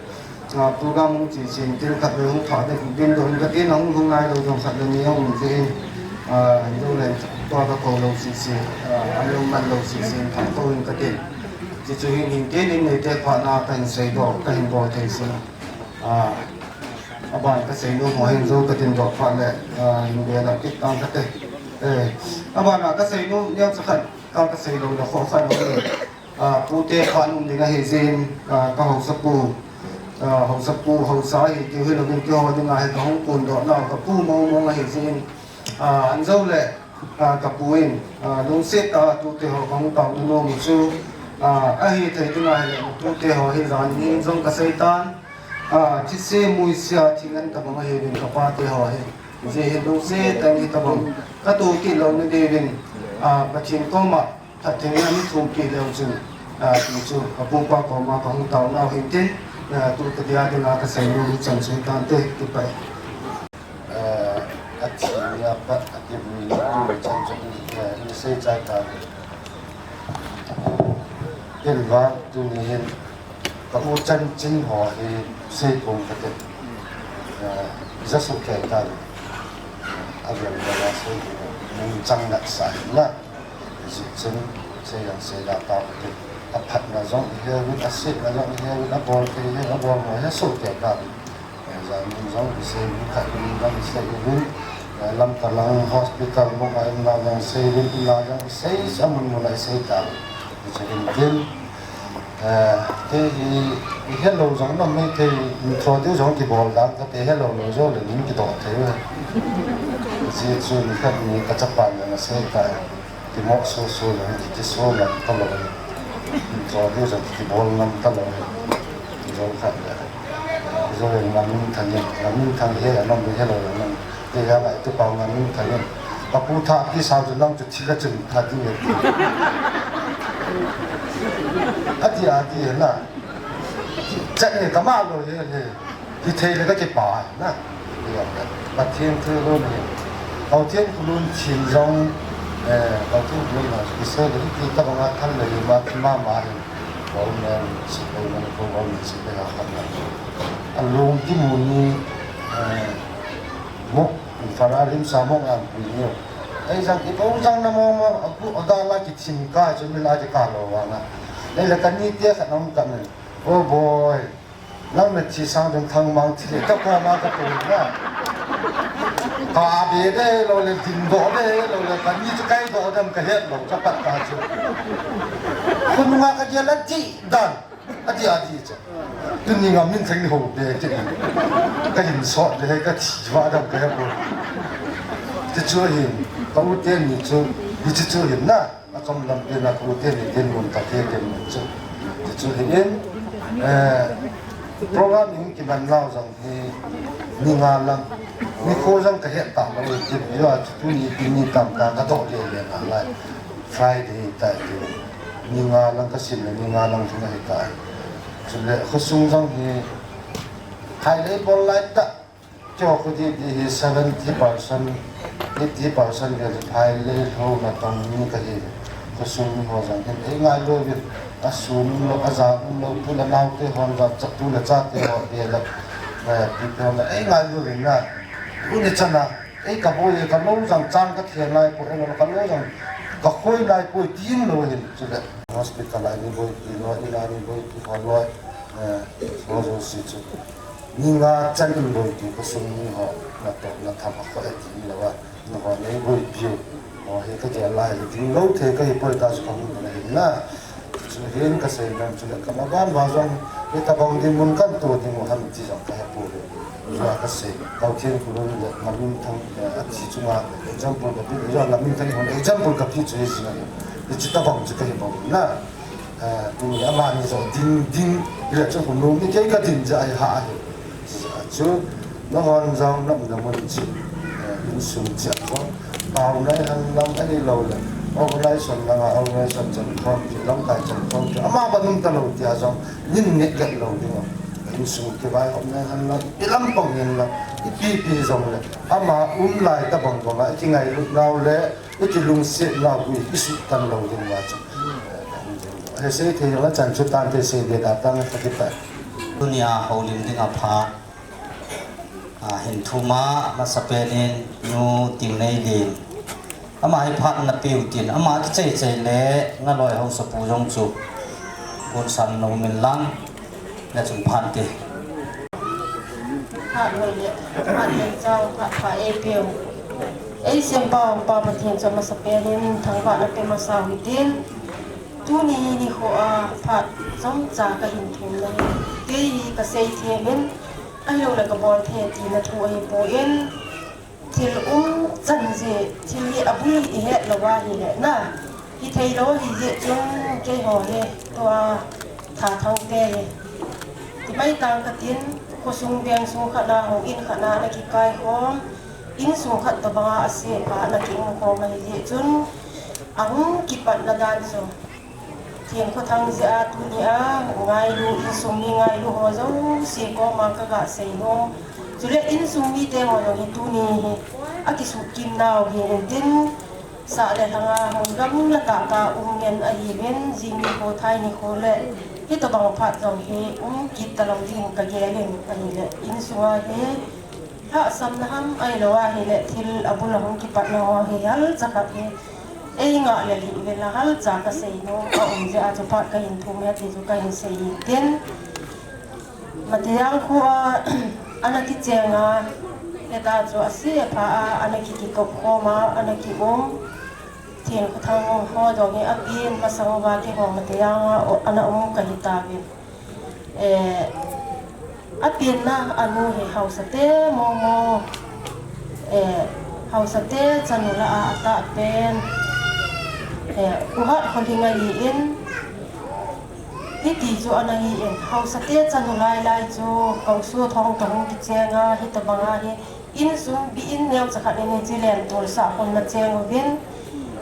ah, program hung che che in tin khatvei hung thah ding, dingdoh in katin, ahung lhung nailou jong khat le ni ahung um jeh in, ah, anjou le tua kakou lou che che, ah, anlou man lou che che in thah tou in katin. Chuche chu hin hintin, in neite phat na kahin seidoh, kahin bol thei sin. Ah, aban kasei nom ho hin jou katin doh phat le, ah, hin be la kit tang kate. Eh, abana kasei nom neocha khat, ka kasei lou le kho khat lou le. Ah, pute phat um ding ahi jeh in, ah, ka haosapu, ah, haosapu, haosa ahi tiu hilouvin keiho dinga hi kahung kondoh nau, kapu mong mong ahi jeh in, ah, anjou le, ah, kapu in, ah, lungset tah a tute ho kahung taona nom u chu, ah, ahithei dinga hile tute ho hi jan hi in jong kasei tan, ah, thise muise a thing an tabang ahiuvin kapate ho hi. Hijeh hin lungset tah in hitabang katoh kit louna diuvin, ah, Pathen koma phattheina mi thumpi leu chun, ah, ti chu kapu pa koma kahung taonau hintin, ah, tu kadia dinga kasei nom hichan chu hitante, kipah e. Eh, athi nia pat akivui tu chan chu, eh, isei chai tauve. Tilvang tuni hin ka u chanchin ho hi seipong kate. Eh, jasoh kei tauve. Avel vel a sei nungchang nasah hina. Hijeh chun, sei jong seida tau kate. Aphatna jong iheuvin, asetna jong iheuvin, abolthei hi, abolmo hi asoh kei tauve. Janmin jong isei uvin, khatvei jong isei uvin, eh, Lamka lang hospital mong a umna jong isei uvin, ina jong isei, amun mun a isei tauve. Hiche hin tin, eh, kei hi, ihelou jong nom maithei, introduce jong kibol dan kate, helou lou jou le min kidoh thei uve. Hijeh chun nikhat ni kachapan jong asei tai. Kimoh soso jong kiti so ngam talou. Introduce jong kibol ngam talou. Jong khat le. Jong Ngamminthang in, Ngamminthang hi anom hi helou le nom. Kei jong ahi tupa Ngamminthang in. Kapu tha kisau chu nang chu thil a chun tha ding e. Ati, ati na. Chat ni kama lo ye le. Hithei le kakipa na. Pathen thu lo ni. Pathen khulun thin jong, eh, Pathen khulun na kisei le ti tabanga thal le ma thi mama hin. Government, state government, government state government. Alung ti mu ni, eh, Muk, Fararim samong ang kuinyo. Ei jang, ipo jang na mo mo, aku adala kithin ka, chu mila kikalo vanga. Ei la kani te khat nang khat ne. Oh boy. Nang na thi sang ding thang mang thi le, ka ko ma ka ko na. Ka be de lo le, din do de lo le, kani chu kai do dem ka het lo, ka pat ka chu. Khununga ka gel a ti dan. Ati, ati cha. Tuni nga min thang ni ho be ti. Ka hin sot be ka thi va dam ka he ko. Ti chu hin, ka u te ni chu, ni chu chu hin na. A chom lam te na ka u te ni tin mun ta te te mun chu. Ti chu hin, eh, program in ki ban nau jong hi ni nga lang. Ni ko jong ka he ta lo ti yo a chu tuni ti ni tam ta ka do le le na lai. Friday ta ti. Ni nga lang ka sim le ni nga lang chu na hi ta. Chule khosung jong hi khai le bol lai ta. Cho khu ti ti hi seventy percent, eighty percent le khai le ho na tong ni ka hi. Khosung mi ho jong hin ei ngai lo vin. A sun um lo, a ja um lo, tu le nau te hon ja cha, tu le cha te ho de la. Eh, pi pe hon ei ngai lo vin na. U ni chana. Ei ka boi, ka lo jang chang ka thei nai po, ei lo ka lo jang ka khoi nai po, tin lo hin chu le. Hospital a ni boi ti lo, ila ni boi ti ho lo, eh, ho jo si chu. Ni nga chan in boi ti ka sung ni ho, na to, na tham a khoi ti ni lo wa, na ho nei boi pi, ho he ka ke lai, tin lo the ka hi poi ta chu ka mu na hin na. Chu hin ka sei nang chu le ka ma ban ba jong, hi ta bang ding mun kan to ding u ham ti jong ka he pu le. Jua ka sei, Kau Thien Khulun le Ngamin Thang, eh, a thi chunga example ka pi, jua Ngamin Thang hon example ka pi chu hi jing a le. Hi chu ta bang chu ka he bang na. Eh, tu ni ama ni jong ding, ding, hi le chu Khulun ni kei ka ding ja ai ha a hi. Chu, na hon jong na, na mun chu, eh, insung chia jong. Pau nai han lam a ni lo le. Organization langa, organization chan khom ki, lamkai chan khom ki. Ama ba num ta lo tia jong, nin nget let lo ding o. Insung kivai hom nai han lang, i lampang hin lang, ipi pi jong le. Ama um lai ta bang bang a, i kingailut nau le, i kilungset nau hi, i sut tan lo ding va chu. He sei thei jong la chan chu tan te sei de da tang ka kipa. Tunia houlim ding a pha. A, hin thum a, masapen in Nu Tingneilin. Ama hi phat na peu tin, ama kichai chai le Ngaloi Haosapu jong chu. Gonsan nom in lang, na chung phat te. Phat noi le, phat nei chau, phat pha ei peu. Ei Sempa Hongpa Pathen chu masapen in thangvahna pe masa u hitin. Tuni nikho a phat chomcha ka hin thum na hi. Kei hi ka sei them in, Ahilou le ka bol thei tina thu ahi poi, thil um chan jeh, thil hi abul i het lou ahile na, hithei lou ahi jeh chun keiho hi tua tha thou te hi. Ti mai tang ka tin, khosung veng sung khat na, houin khat na, na kikai khom, insung khat tobang a ase pha na ki um khom ahi jeh chun, ahung kipat na dan chu. Thien Khothang jeh a tuni a ngailu, insung mi ngailu ho jouse koma ka ga sei nom. Chule insung mite ho jong hi tuni hi a kisut kim nau hi intin, sah le lhang a mun gamla tah tah um ngen ahiuvin, jing nikho thai nikho le hitobang phat jong hi um kit talou ding ka gel in ahile, insung a hi lhahsamna ham ahilou ahile thil abul a hung kipatna ho hi halcha khat hi Ei ngah le lih vel a halcha ka sei nom a um jeh a chu phat ka hin thum e ti chu ka hin sei in tin. Matayang khu a, ana kicheng a, heta chu ase pha a, ana ki kikop khom a, ana ki um. Thien Khothang ho jong hi a pin masang uva keiho Matayang a, ana um ka hi tauvin. Eh, a penna a nu hi haosa te mong mong, eh, haosa te chanu lah a, a tah pen, eh, U Hat Kholhing ahi in, hiti chu ana hi in, haosa te chanu lai lai chu, Kosut hung toh hung kicheng a, hitobang a hi, Insung bi in neocha khat in hiche len tol sah khun na cheng uvin.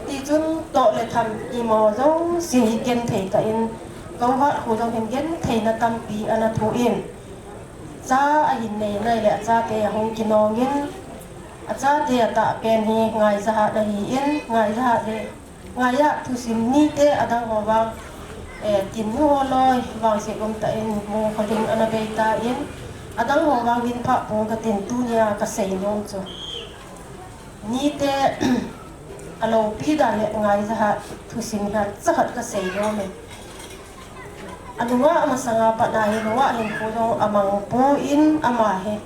Tichun toh le tham imaho jouse hi genthei tah in, Kouhat khu jong hin gentheina tampi ana thoh in. Cha ahin nei nai le achate ahung kinong in. Achate atah pen hi Ngaijahat ahi in, Ngaijahat hi Ngaijahat thusim nite adang ho vang, eh, Tinnu ho loi vangset um tah in Mongkholing ana bei tan, adang ho vang min phah pong katin tunia kasei nom chu. Nite aloupi dan le Ngaijahat thusim dan chakhat kasei nom e. Anunga amasanga pat a hi nunga hinkho jong amang poi, ama hi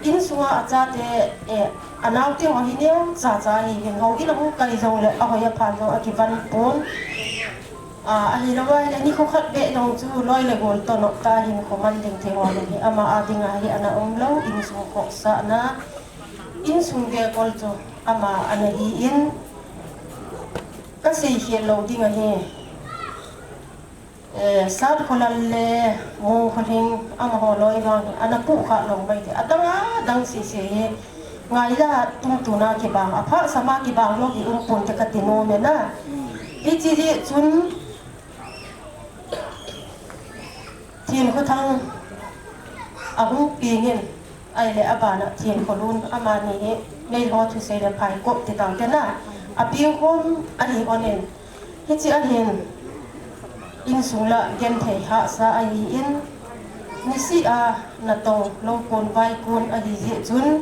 insunga achate, eh, anaote ho hi neocha cha ahi in, houin a hung kai jong le ahoi aphan jong akivan pon. Ah, ahilou ahile nikho khat beh jong chu loi le gol toh nop tah a hinkho man ding thei ho le hi ama a dinga hi ana um lou, insung khohsahna, insung vekol chu ama ana hi in, kasei khel lou ding ahi. Eh, Sat Kholal le Mongkholing amaho loi vang hi ana puh kha lou mai te. Adang adang sese hi Ngaijahat tungtuna kibang, aphasama kibang lou hi um pon te kati nom e na. Hiche jeh chun Thinkhothang ahung peng in, ahile abana Thinkholun, amani hi meiho thusei le phaikop ti tau te na, apeng khom ahi onin. Hiche ahin insung la genthei hahsa ahi in, nisih a natong lou kon vai kon ahi jeh chun,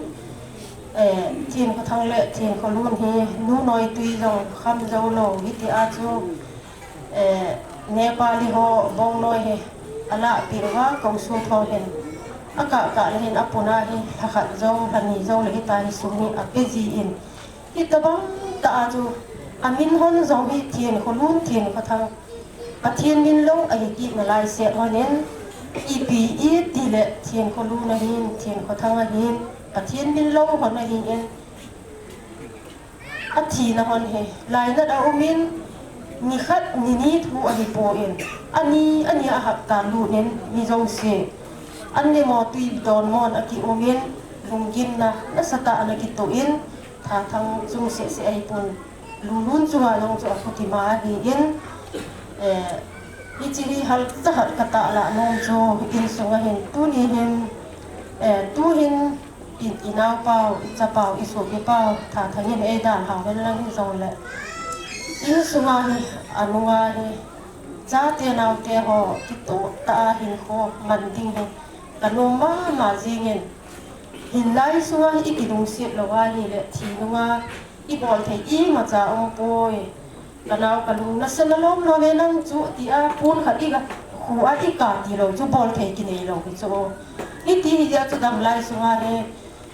eh, Thinkhothang le Thinkholun hi nu noi tui jong kham jou lou hiti a chu, eh, Nepali ho bongnoi hi alahpeh uva, Kousut ho hin akah kah le hin apuna hi lha khat jou, lha ni jou le hita hi sum hi ape ji in. Hitobang tah a chu amin hon jong hi Thinkholun, Thinkhothang, Pathen min lou ahi kit nalai set hon in, ipi iti le Thinkholun ahin, Thinkhothang ahin, Pathen min lou hon ahi in, athina hon hi lainat a um in, nikhat nini thu ahi pon, ani ani a hapta lut in mi jouse an nemo tui don mon aki um in, lunggimna nasatah ana kitoh in, thathang chung sese ahi pon, Lulun chunga jong chu akhutima ahi in, eh, hiche hi hal chakhat katahlah nom chu insung ahin tuni hin, eh, tuhin i, inaopau, ichapau, isopipau, thathang in eidalhau hen lang hijong le, insunga hi, anunga hi, chate naote ho kitoh tah a hinkho man ding hi kanom mama jingin, hinlai sunga hi ikilungset lou ahile thi nunga ibol thei imacha umpoi. Kanao kalung nasa nalom lom e nang chu tia pon khat iga khu a ika tilou chu bol thei kinei lou hi chu. Hiti hijeh a chu damlai sunga hi,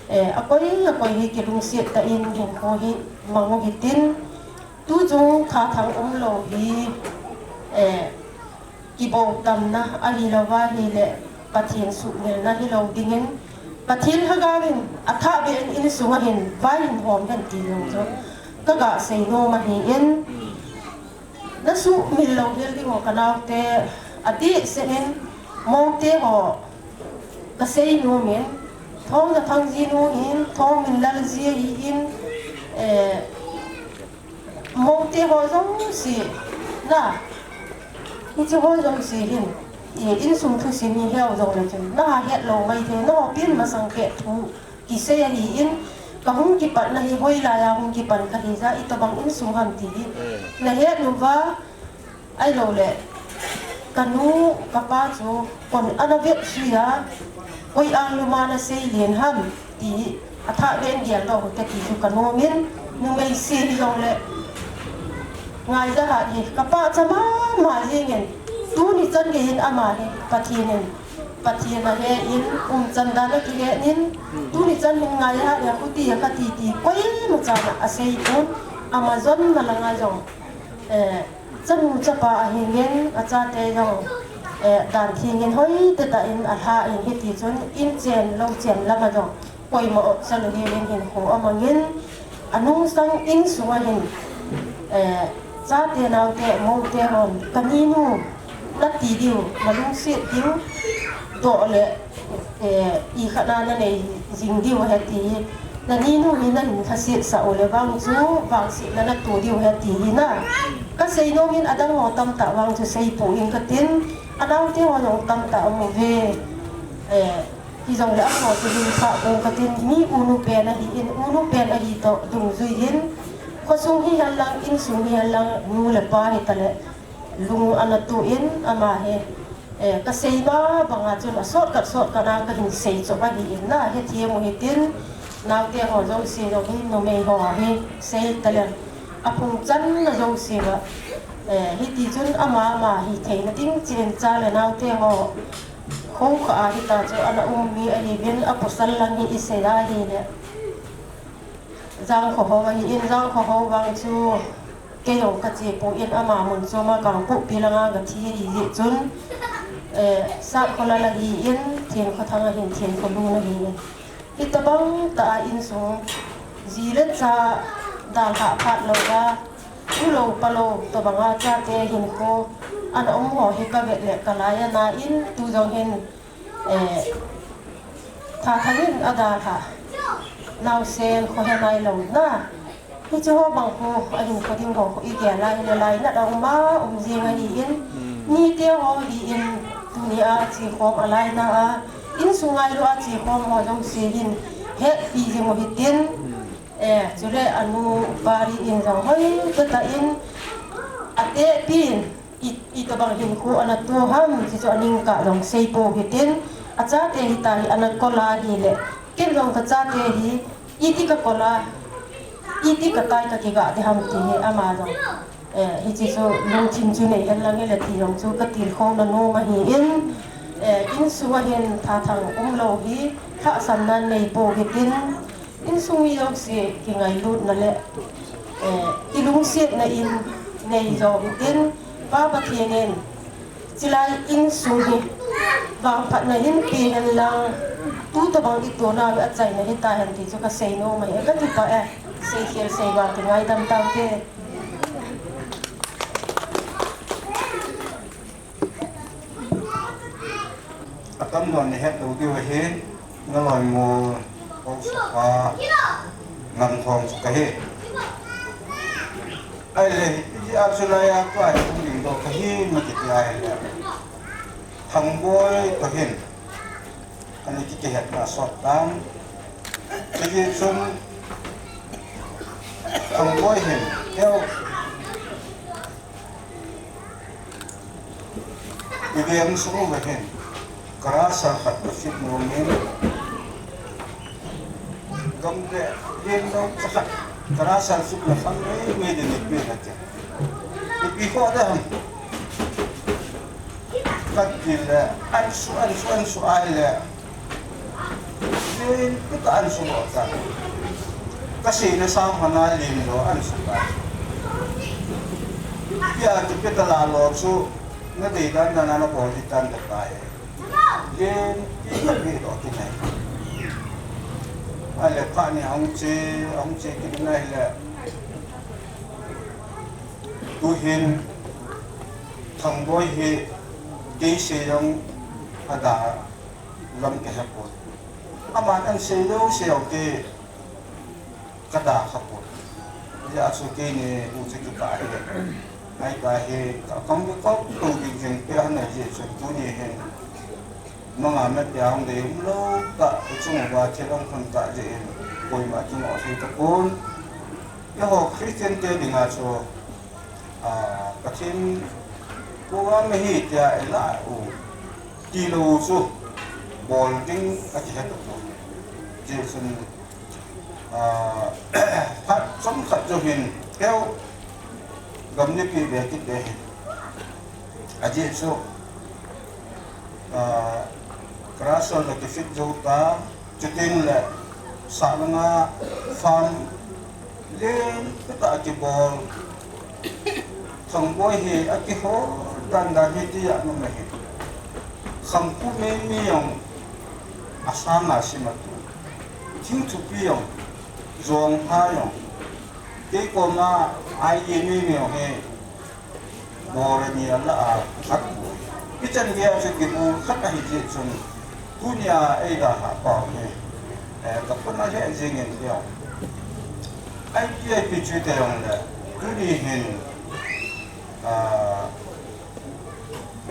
eh, akoi akoi hi kilungset tah in hinkho hi mang u hitin, tuchung thathang umlou hi, eh, kibol tamna ahilouva ahile Pathen suhmilna hilou dingin, Pathen lhagao in athahbeh in insunga hin vai hin hom hen ti jong chu kaga seinom ahin, nasuhmil louhel ding ho kanaote adehset in, moute ho kaseinom in, Thongjathang jinu hin, Thongminlal ji ahin, eh, moute ho jouse, na, hiche ho jouse hin, i, insung thusim hi heu jongle chun nahet lou maithei, nahopin masang pet thu kisei ahin, kahung kipatna hi hoilai a hung kipan kahijeh a itobang insung ham ti hi nahet uva, ahiloule kanu kapa chu kon ana vetsui a, koi angluma nasei len ham ti athahbeh in geldoh u hite ti chu kanomin, numei se hijongle Ngaijahat hi kapahcha mama jengin, tuni chan geiyin ama hi Pathen in, Pathen ahe in, umchan dan akihen in, tuni chan hin Ngaijahat hi akhuti a kati ti koimachan aseipon, ama jonna langa jong, eh, chanu chapa ahingin, achate jong, eh, dan thengin hoitetah in alha in, hitichun inchen louchen lama jong koima opsa louhelin hinkho amangin, anungsang insunga hin, eh, chate naote moute hon, kaninu, nati diu, nalungset diu, doh le Eh, i khat na na nei jing diu ahi ti hi. Na ni nu hi na hin khasit sa u le vang chu, vangsetna na tu diu ahi ti hi na. Ka sei nom in adang ho tamtah vang chu sei pou ing ka tin. Anaute ho jong tamtah um uve. Eh, hi jong le amaho chu hin kha pou ka tin. Mi unu pen ahi in, unu pen ahi toh dungjui in. Khosung hi hen lang, insung hi hen lang, nu le pa hi ta le. Lung ana tu in ama hi, eh, ka sei ma banga chun a shortcut, shortcut a ka hin sei chop ahi in na, hethem u hitin, naote ho jouse jong hi, numei ho hi sei ta leng, a phung channa jouse a, eh, hiti chun ama, ama hi theina ding chin cha le naote ho, kho kha a hita chu ana um mi ahi vin, a pasal lang hi i sei a hi le. Jangkho ho ahi in, Jangkho ho vang chu kei jong ka che pou in ama mun chom a Kangpokpi langa ka thi ahi jeh chun, eh, Satkholal ahi in, Thenkhothang ahin, Thenkholun ahi in. Hitabang tah a insung ji le cha dalhah phat lou a, u lou pa lou tobang a chate hinkho ana um ho hi ka vet le ka lai ana in, tu jong hin Eh, Thathang in a dalha. Naosen kho he nai lou na. Hiche ho bang khu, a hinkho ding ho khu i gel a hi le lainat a um a, um jing ahi in. Nite ho hi in, tuni a che khom a lainat a. Insung ngailu a che khom ho jouse hin, hetpi jing u hitin. Eh, chule anu pa ri in jong hoi, tata in, a te pin. I, itobang hinkho ana tu ham, hichu aning kah jong sei pou hitin, a chate hita hi ana kol a hi le, ken jong ka chate hi, iti ka kol a, iti ka tai ka kiga ti ham ti hi ama jong. Eh, hiche chu lungthim chu nei hen lang hi le ti jong chu ka tilkhou na nom ahi in, eh, insung a hin Thathang um lou hi, lhahsamna nei pou hitin, Insung mi jouse kingailutna le, eh, kilungsetna in nei jo hitin, Pa Pathen in, chilai insung hi, vangphatna in pe hen lang, tu tobang i tona a chaina hita hen ti chu ka sei nom ahi, ka ti pa e, sei khel sei va ti ngaidam tau te. Atam don ni het lo diu ahin, na loi mo, ko sa pa, ngam thong sa kahi. Ai le, i a chu lai a pa, i kum ding do kahi, ma kiti ai le. Thangboi kahin, ani kiti het na sot tan. Kiti chun, Thangboi hin, keu, I veng sung uva hin, ka rasal khat ka fit nom in, gam le veng dong khat, ka rasal fit na fang mei mei ding nipi na te. Ipi kho da ham. Ka ti le, an su, an su, an su ai le. Len, ka an su lo ta. Ka sei na sam hana len lo an su ta. Pia ki pe ta la lo chu, na dei dan dan na bol di tan da ta e. Len, pi ka pe lo ti nai. A le pa ni hong che, hong che ki nai le. Tu hin, Thangboi hi, kei sei jong a da. Lam ka he pon. Aman an sei lou sei o te ka da kha pon. Hijeh a chu keini u chu kipah ahi. Ahi ta hi ka kam ka kop tou ding jeng pe han ahi jeh chun tuni hin. Manga met dia hung dei um lou ta, i chung uva thil hung kham ta jeh in koima chung o thei ta pon. Eiho Christian te dinga chu, ah, Pathen program ahi tia i la u. Tilou chu bol ding a kihe tapon. Jesun, ah, phat chomkhat jou hin, keu gam nipi ve kit ve hin. Ajeh chu, ah, ka rasal la kifit jou ta, Chuteng le, sahlang a farm len tah a kibol. Thangboi hi a kihol dan dan hi tia nung ahi. Khampu mei mi jong a sang a sim a tu. Thing thupi jong, jong pha jong. Kei koma ai ye mi mi jong hi. Bol ani a la a khat. Kichan gei a chu kibu khat ahi jeh chun. Tunia eidalhah pau hi, eh, ka puna lheh jingin hiau. Ai pi ai pi chu te jong le, tuni hin, ah,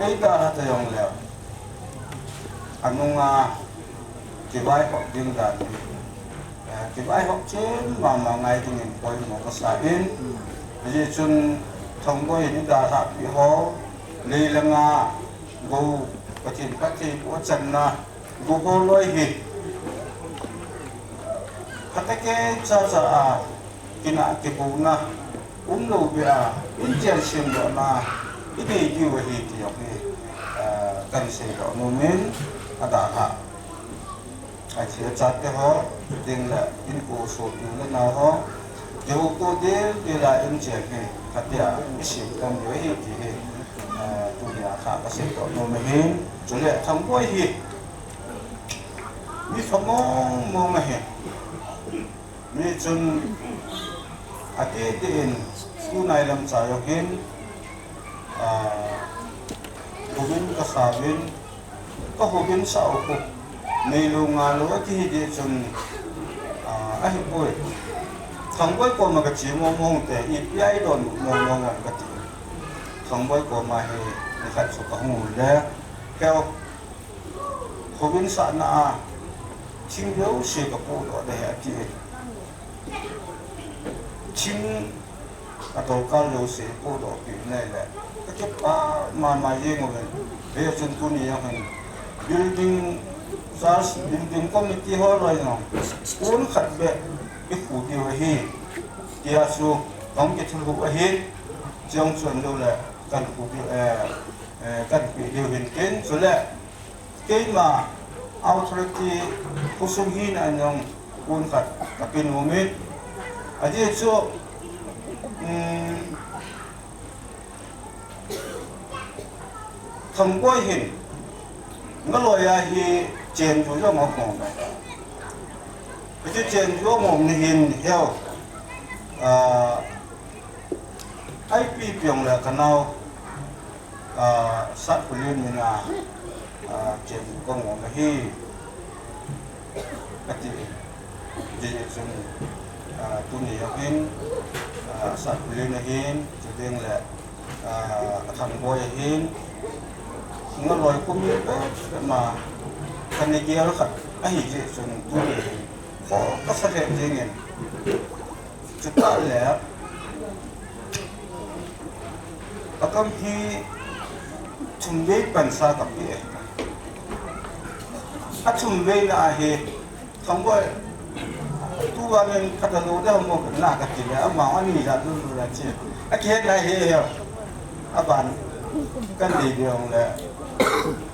eidalhah te jong le, anunga kivaihop ding dan hi, eh, kivaihop chen mama ngai dingin poimo kasa in, hijeh chun Thangboi in eidalhah pi ho, lei langa, Go, Pathen phatthei boh channa, go ho loi hi. Phatah kei cha cha a, kina kibuna, umlou beh a, inchen semdohna, inei diu ahi ti jong hi, ah, kan seidoh nomin, adalhah. Athi achate ho, chuteng le, inko sopi u le nao ho, kihouto dildel a inchen hi, khatia, isem tam diu ahi ti hi, eh, tunia kha kaseidoh nom ahin, chule Thangboi hi, mi pha mong mong ahi, mi chun, adeh deh in, school nailam cha jong hin, ah, houin kasauvin, Ka houin sah u khu, neilou ngalou ati hi deh chun, ah, ahipoi. Thangboi koma kache mong mong te, ipi a idon mong mong ham kati. Thangboi koma hi, nikhat chu kahung le, Heo, houin sahna a, thing jouse kapohdoh ding ahi ati. Thing adorkar jouse podoh peh nai le, kakipah mama jeng uvin. Hijeh chun tuni jong hin building, church building committee ho loi jong, pon khat beh ikhu diu ahi, tia chu kahung kithulhuh ahin, chujong chun lou le, kan khu diu, eh, eh, kan peh diu hin tin, chule Keima authority khosung hina a jong pon khat kape nomin. Ajeh chu, um, Thangboi hin, naloi a hi chenju jong aum e. Hiche chenju aum ni hin heo, ah, ipi pi jong le kanao, ah, Satkhulin min a, ah, chenju kaum ahi, ati. Hijeh chun, ah, tuni jong hin, ah, Satkhulin ahin, chuteng le, ah, Thangboi ahin, naloi khomi beh beh ma, kana gel khat ahi jeh chun tuni hin, kho kasa lheh jengin. Chutah le, agam hi thumvei pansa kape e. Athumveina a hi, Thangboi, tuvangin khat alou ding ham mo na kati le, ama ani jat lou lou la che. Akihetna hi heo. Aban, kan dei ding le,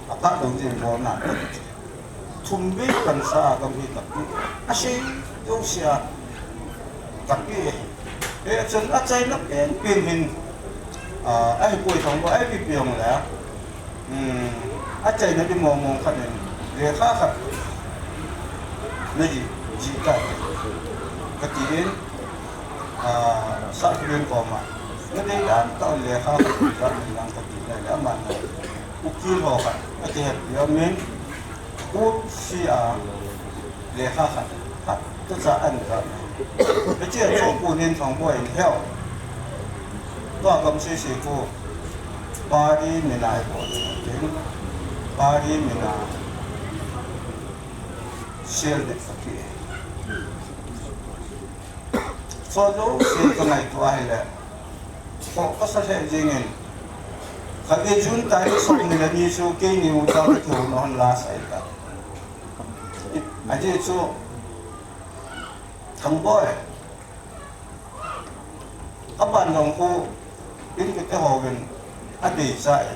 aphat lou ding bol na. Thumvei pansa a gam hi kape, asei jouse a kape. Hichun achaina penpen hin, ah, ahipoi Thangboi, ipi pi jong le, um, achaina ding mong mong khat in, lekha khat najih, jih tai, kati in, ah, Satkhulin koma, nadei dan tah in lekha khat jih tai lang kati nai le, aman ukil ho khat akihetpi umin, Court-a lekha khat, khat cha cha ahin jih. Hiche a chu Pu Nenthangboi in heo, tua gam sese khu, party mina ibol ding, party mina sel ding kape. Chujouse kangaito ahile, kho kasa lheh jengin, khatvei June tarik somni le ni chu keini ucha kathou na hon last ahi tai. Ajeh chu, Thangboi, aban jong khu, in kiti hovin, adeichah e.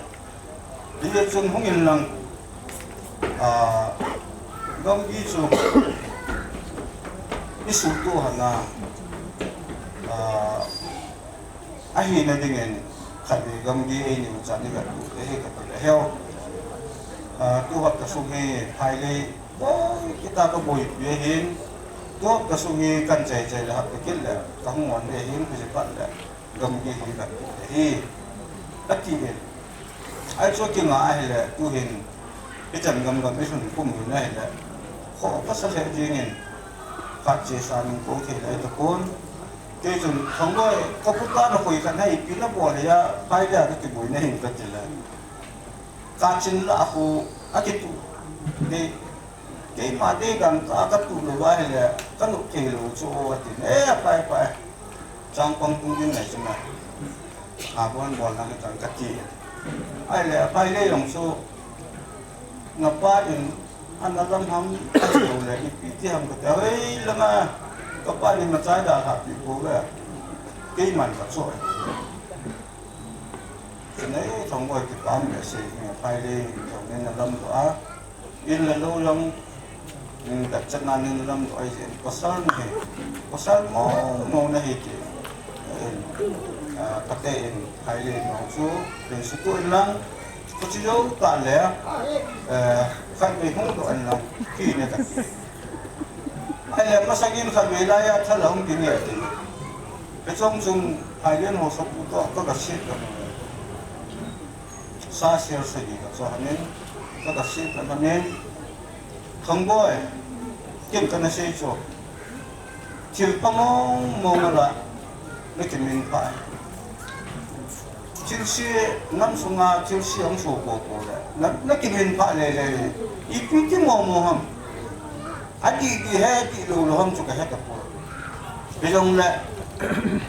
Hijeh chun hung in lang, ah, gamgi chu isuhtoh hana, ah, ahina dingin khatvei gamgi eini ucha ivettoh te hi kati le heo. Ah, tu hapta sung hi phailei boi kita kaboipi ahin, tu hapta sung hi kan chai chai le hapta kit le kahung on le hin, hiche phat le gamgi hi ivettoh te hi, ati in. Ahi chu kinga ahile, tuhin, Hichan gam gam i sun kum hi na hi le. Kho ka sa lheh jing in. Khat che sa min ko thei le ta kon. Kei chun Thongboi, ka pu ka na koi khat na ipi na bol le ya, phai le ya ka kiboi na hin ka ti le. Ka chin la khu a kitu. Dei, keima dei gam ka, ka tu lou va hi le, ka nuh thei lou chu a ti. E, phai, phai. Chang pang tung din nai chu ma. A bon bol na ka ka ti. Ai le, phai le jong chu. Na pa in, ana lam ham, a ti lou le, ipi ti ham ka ti. Hei, langa, ka pa in machai da ha pi ko le. Keiman ka chu. Chunai Thongboi kipah le sei, phai le, Thongboi na lam doh a. In le lou jong, in ka chan na in lam doh a, in pasal na hi. Pasal mo, mo na hi ti. In, ah, pate in, phai le mo chu, in su tu in lang, ko chi jo ta le, eh, khat me hung doh in lang, ki ne ta. Ai le, masang in khat me la ya tha la hung ki ne ti. Ka chong chung, phai le ho sa pu to, ka ka sit ka. Sa sel sagi ka chu hanin, ka ka sit ka hanin, Thongboi, ken kana sei chu. Thil pha mong mong a la, na kimin pha. Thil se, nam sunga thil se hung so ko ko le. Na, na kimin pha le le. Ipi ti mong mong ham. A ti ti he ti lou lou ham chu ka he ka pu. Bijong le,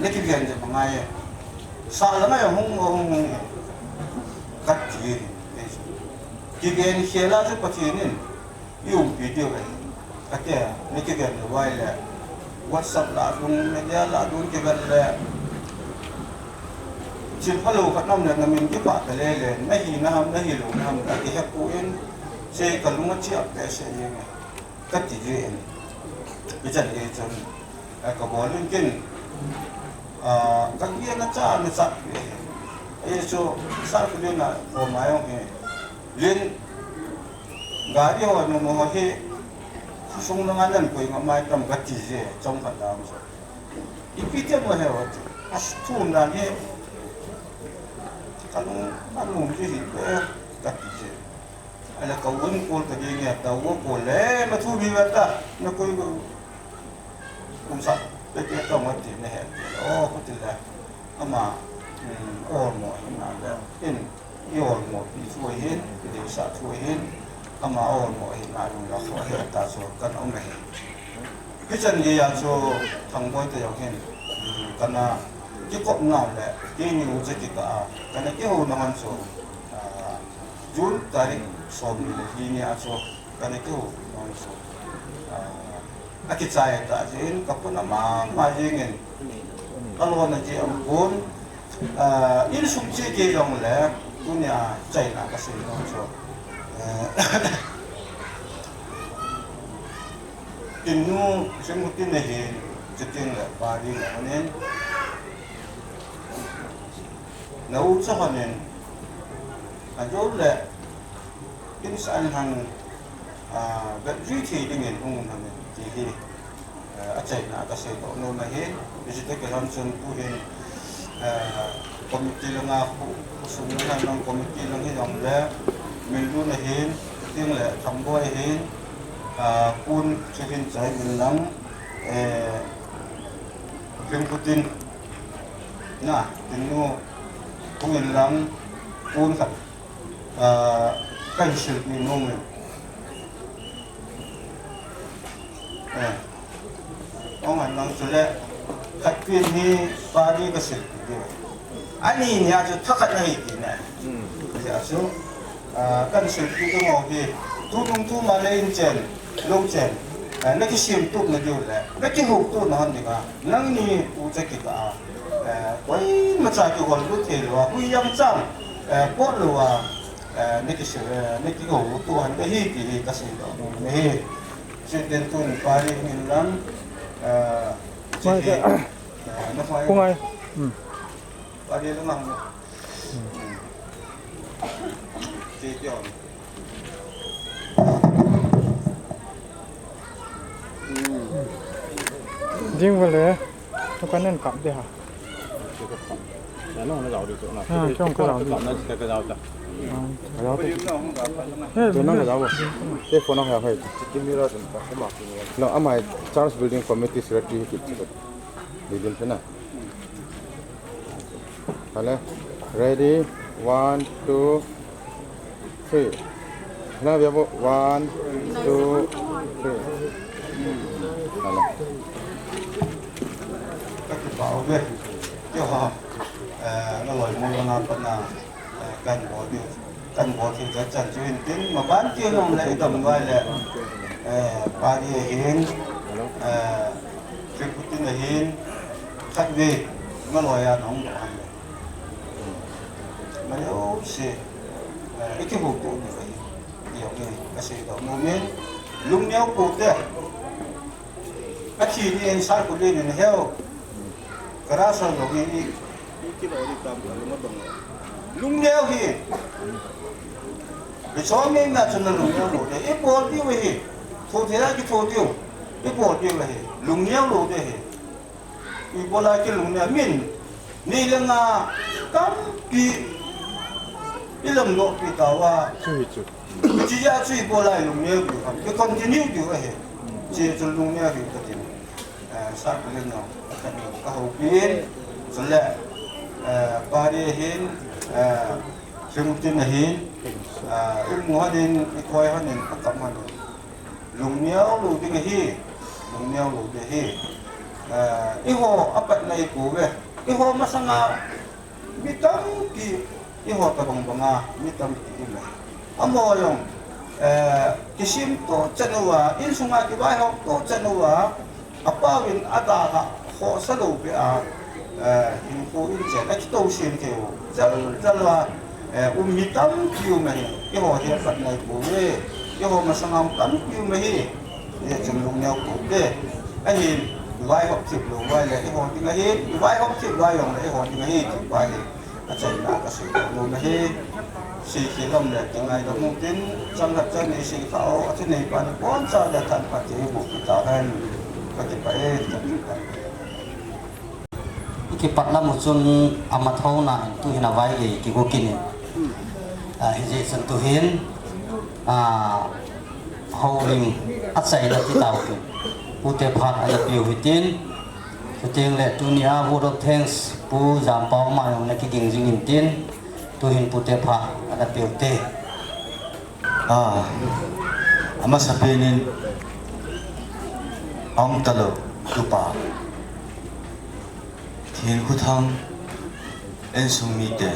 na kiven je ma ngai e. Sa la ngai hung hung hung. Ka ti. Kiven khel a chu Pathen in. I umpi diu ve. Ka ti, na kiven le vai le. WhatsApp la dung, media la dung kiven le. Thil pha lou khat nam le na min kipah ta le le. Na hi na ham, na hi lou na ham, na ki he pu in. Sei ka lung a chia pe sei ye ngai. Ka ti jin, i chan i chun, eh, ka bol in kin, ah, ka kian a cha, na cha, eh, chu, sa ku lin a, ko mai ong he. Lin, gari ho, no, no, he, sung na nga nan, ko i nga mai tam, ka ti je, chong ka dam so. Ipi ti mo he, wa ti. As tu na ni, ka lung, ka lung ji hi, eh, ka ti je. Ala ka un kol ka ding ya, ta wo kol le, ma thu mi wa ta, na koi ko. Kum sa, pe pe ka ma ti na he ti. Oh, ko ti la. Ama, mm, oh, mo, hi na la. In, i oh, mo, i thu hin, i de sa thu hin. Ama, oh, mo, hi na lu la, ko he ta so, kan ong na he. Hichan gei a chu Thangboi te jong hin, um, kana kikop nau le, keini u che kikah a, kana kihou nau chu, ah, June tarik som ni le li ni a chu, kana kihou nau chu, ah, akichai ta jin, ka pun ama ma jing in, ka lona ji am pun, ah, insung che kei jong le, tunia chaina ka sei nau chu, eh, Tinu, Tinu tin le hin, chitin le, pa din le hanin. Na u cha hanin. A jo le, in sa an hang, a, bet jui thi ding in hung hanin, ti hi. Eh, a chaina ka sei to no na hin, visita ke lam chun tu hin, eh, committee langa khu, khu sung langa lang committee lang hi jong le, min lu na hin, ting le, Thangboi hin, ah, kun chu hin chai min lang, eh, Lim Putin, na, tin nu, kung in lang, kun khat, ah, kan sil ni nu min. Eh. Ong an lang chule, khat pin hi pari ka sil pi diu. Ani ni a chu thakhat na hi ti na. Hmm. Ti a chu, ah, kan sil pi ka ngau hi. Tu nung tu ma le in chen, lo chen. Ah, na kisim tup na diu le. Na kihou tup na hon ding a. Nang ni u cha kikah a. Eh, koima cha kihou lut thei lou a. Hui jang chang. Eh, pot lou a. Eh, na kisil, eh, na kihou lut tup han ka hi ti hi ka sil lou. Na hi. President tun pari min lang, ah, Mai che, ka, eh, na fai. Kung ai. Hmm. Pari lang ang. Hmm. Che che on. Hmm. Ding vale. Ka nan kap de ha. Ya, no, na jao de to na. Ah, chong ka jao de. Na ka jao ta. Hey, tu nang ka jaw. Te phone nang ya hai. Kimira dun pa kuma kimira. No, amai Charles Building Committee Secretary ki. Building pe na. Hale. Ready? One, two, three. Hina bia bo. One, two, three. Hale. Ka kipah uve. Keiho, eh, naloi mo na pa na. Eh, kan bol diu, kan bol thei chan chan chu hin tin, maban ti nong le i dam ngai le, eh, pari ahin, eh, triputin ahin, khat ve, naloi a nong bol han le. Ma le o se, eh, i kihu tu ni ahi, i ong ni, ka sei do mo men, lung neo ko te. Athi ni en sa ko le ni heo. Kara sa lo ni i, i ki lo ni tam ka lung dong. Lung neo hi. Bi chom ni na chun lung neo lo de. I bol diu hi. Thu thei a ki thu diu. I bol diu hi. Lung neo lo de hi. I bol a ki lung neo min. Ni le nga tampi i lam no pi ta uva. Chu hi chu. Hiche a chu i bol a i lung neo diu ham. I continue diu ahi. Hiche chu lung neo diu ka tin. Eh, sa ka le no. Ka ni ka houpi in. Chule, eh, pari ahin, eh, triputin ahin. Eh, i mu hanin, i koi hanin, ka kam hanin. Lung neo lo ding ahi, lung neo lo ding ahi. Eh, eiho apat na i pu ve. Eiho masanga mi tampi, eiho tabang banga mi tampi i le. Amaho jong, eh, kisim to chan uva, insunga kivaihop to chan uva, apau in ada ha ho sa lo pe a, eh, hinkho in chen a kito sin keu. Jal, jal a, eh, um mi tampi um ahi, eiho hi apat na i pu ve, eiho masanga um tampi um ahi, eh, chun lung neo ko te. Ahin, vaihop thip lo vai le, eiho ding ahi, vaihop thip vai jong le, eiho ding ahi, ti pa hi. Achaina ka sei lo na hi, sei khel lom le, kingai lom tin, chang khat chang ni sei kha o, athi nei pa ni pon cha le than pa ti bu ta hen, ka ti pa e, ka ti pa. Kipat lam u chun ama thona tu hin a vai gei kigo kini. A, hijeh chun tu hin, a, houlim achaina ti tau tu. Pute phat ana piu hitin. Chuteng le tunia vote of thanks Pu Jampao ma jong na kiging jing in tin. Tu hin pute phat ana piu te. A, amasapen in ahung talou tupa Thinkhuthang insung mite,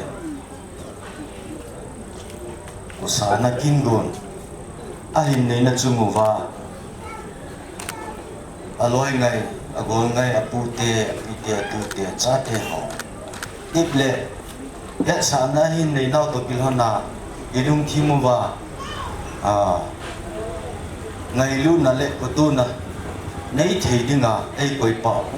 kosahna kingon ahin neina chung uva, aloi ngai, agol ngai, apute, apite, atute, achate ho, iple hetsahna hin neinau toh kilhona, ilungthim uva, a, ngailutna le kotuna nei thei dinga eikoi pau,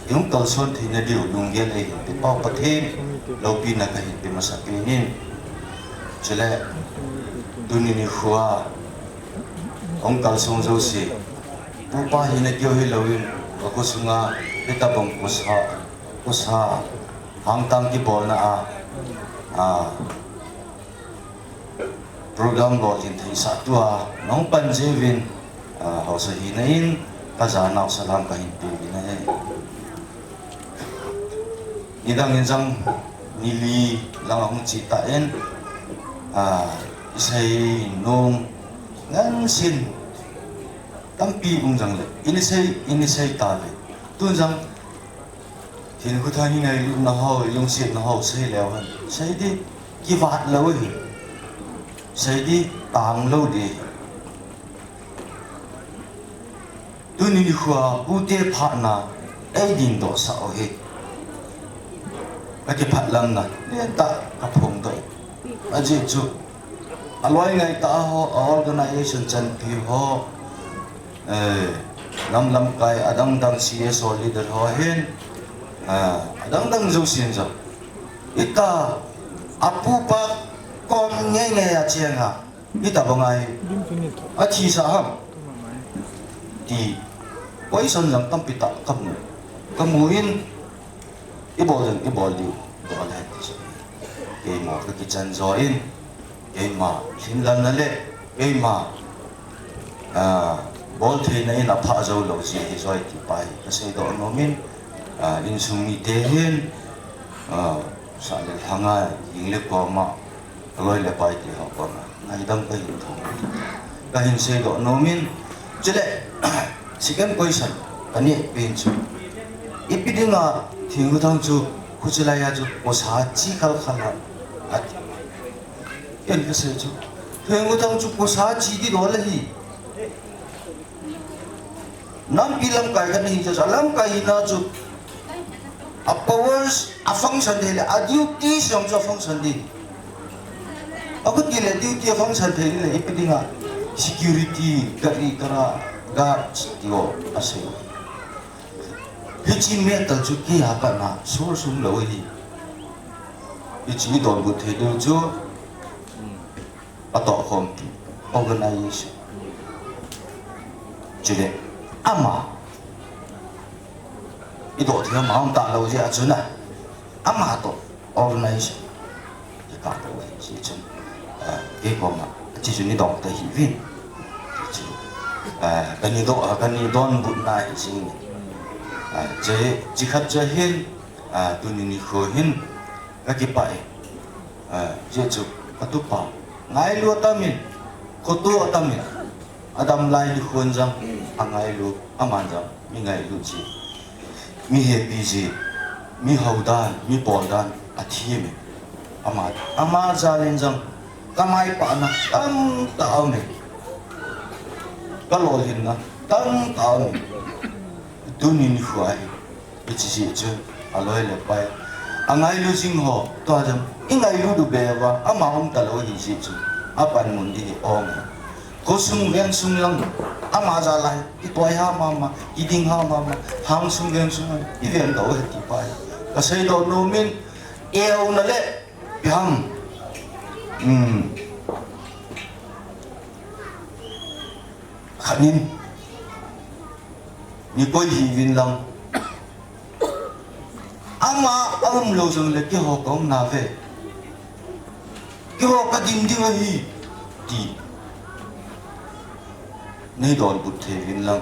ihung kalson theina diu lunggel eihin pe pau Pathen loupina kahin pe masapen in. Chule tuni nikhoa hung kalsong jouse, pupa hina keu hilouvin, kakhosunga hitabang kosa, kosa hangtang kibolna a, a, program lolhin theisah tua nahung pan jeh uvin, a, haosa hina in kajanau salam kahin pe uvin ahi. Nidang in jong nili lang ahung che tan, a, isei nom ngansin tampi um jongle, ini sei, ini sei tave. Tun jong Thinkhuthang hi ngailutna ho, lungsetna ho sei leu hen, sei di kivat lou hi. Sei di tang lou di. Tuni nikhoa pute phatna eidingdoh sah u hi, kakipah lamna lentah kaphongdoh. Ajeh chu aloi ngaitah ho, a organization chanpi ho, eh, lam lamkai adangdang C S O leader ho hin, eh, adangdang jousen jong, ita apupa kom ngeingei a chenga, ita banga hi athisah ham ti question jong tampi tah kamu, kamu in, ibol jong ibol diu, bol hen ti chu. Keima kakichan jo in, keima lhinlelna le keima, ah, boltheina in aphah jou lou jeh ahi joi ti pa hi kaseidoh nom in, ah, insung mite hin, ah, sah le lhanga, ing le koma, aloi le pai te ho koma ngaidam kahin thum, kahin seidoh nom in. Chule, second question kaneh pen chu, ipi dinga Thingkhuthang chu khuche laiya chu posa chi khalkhal a ati. Ken kasei chu, Thingkhuthang chu posa chi didol ahi. Nampi lamkai kana hi chu, alamkai hina chu, a powers afunction thei le, a duty jong chu afunction thei. Akhuti le duty afunction thei le, ipi dinga security, gari, gara, guards ti ho asei. Hiche matter chu kei a pat na source umlou ahi. Hiche idonbut thei diu chu, atohkhompi, organization. Chule, ama idoh thei ama um talou jeh a chu na, ama toh organization kikah lou ahi jeh chun, ah, kei koma hiche chu neidong ta hih uvin. Hiche, ah, kanei doh, ah, kanei donbutna ahi jeh in. Ah, hiche, hiche khat chu ahin, ah, tuni nikho hin kakipah e. Ah, hijeh chun katupa ngailu atamin, khoto atamin, adam lai nikho in jong angailu, aman jong mi ngailu ji. Mi hepi ji, mi houdan, mi boldan athem e. Ama, ama jal in jong kamaipahna tamtah aume. Kalolhinna tamtah aume. Tuni nikho hi, hiche jeh chun aloi le pai, angailu jing ho, tua jong ingailu diu bep a, ama um talou ahi jeh chun, apanmun ding hi aume. Khosung vengsung lang, ama jal a hi, kitoi ha mama, kiding ha mama, hangsung vengsung lang, iveng doh ahi ti pa hi kaseidoh nom in, euna le, ipi ham, um, khat in, neikoi hih uvin lang. Ama aumlou jongle keiho kaum nauve. Keiho kadin diu ahi, ti neidonbut thei uvin lang.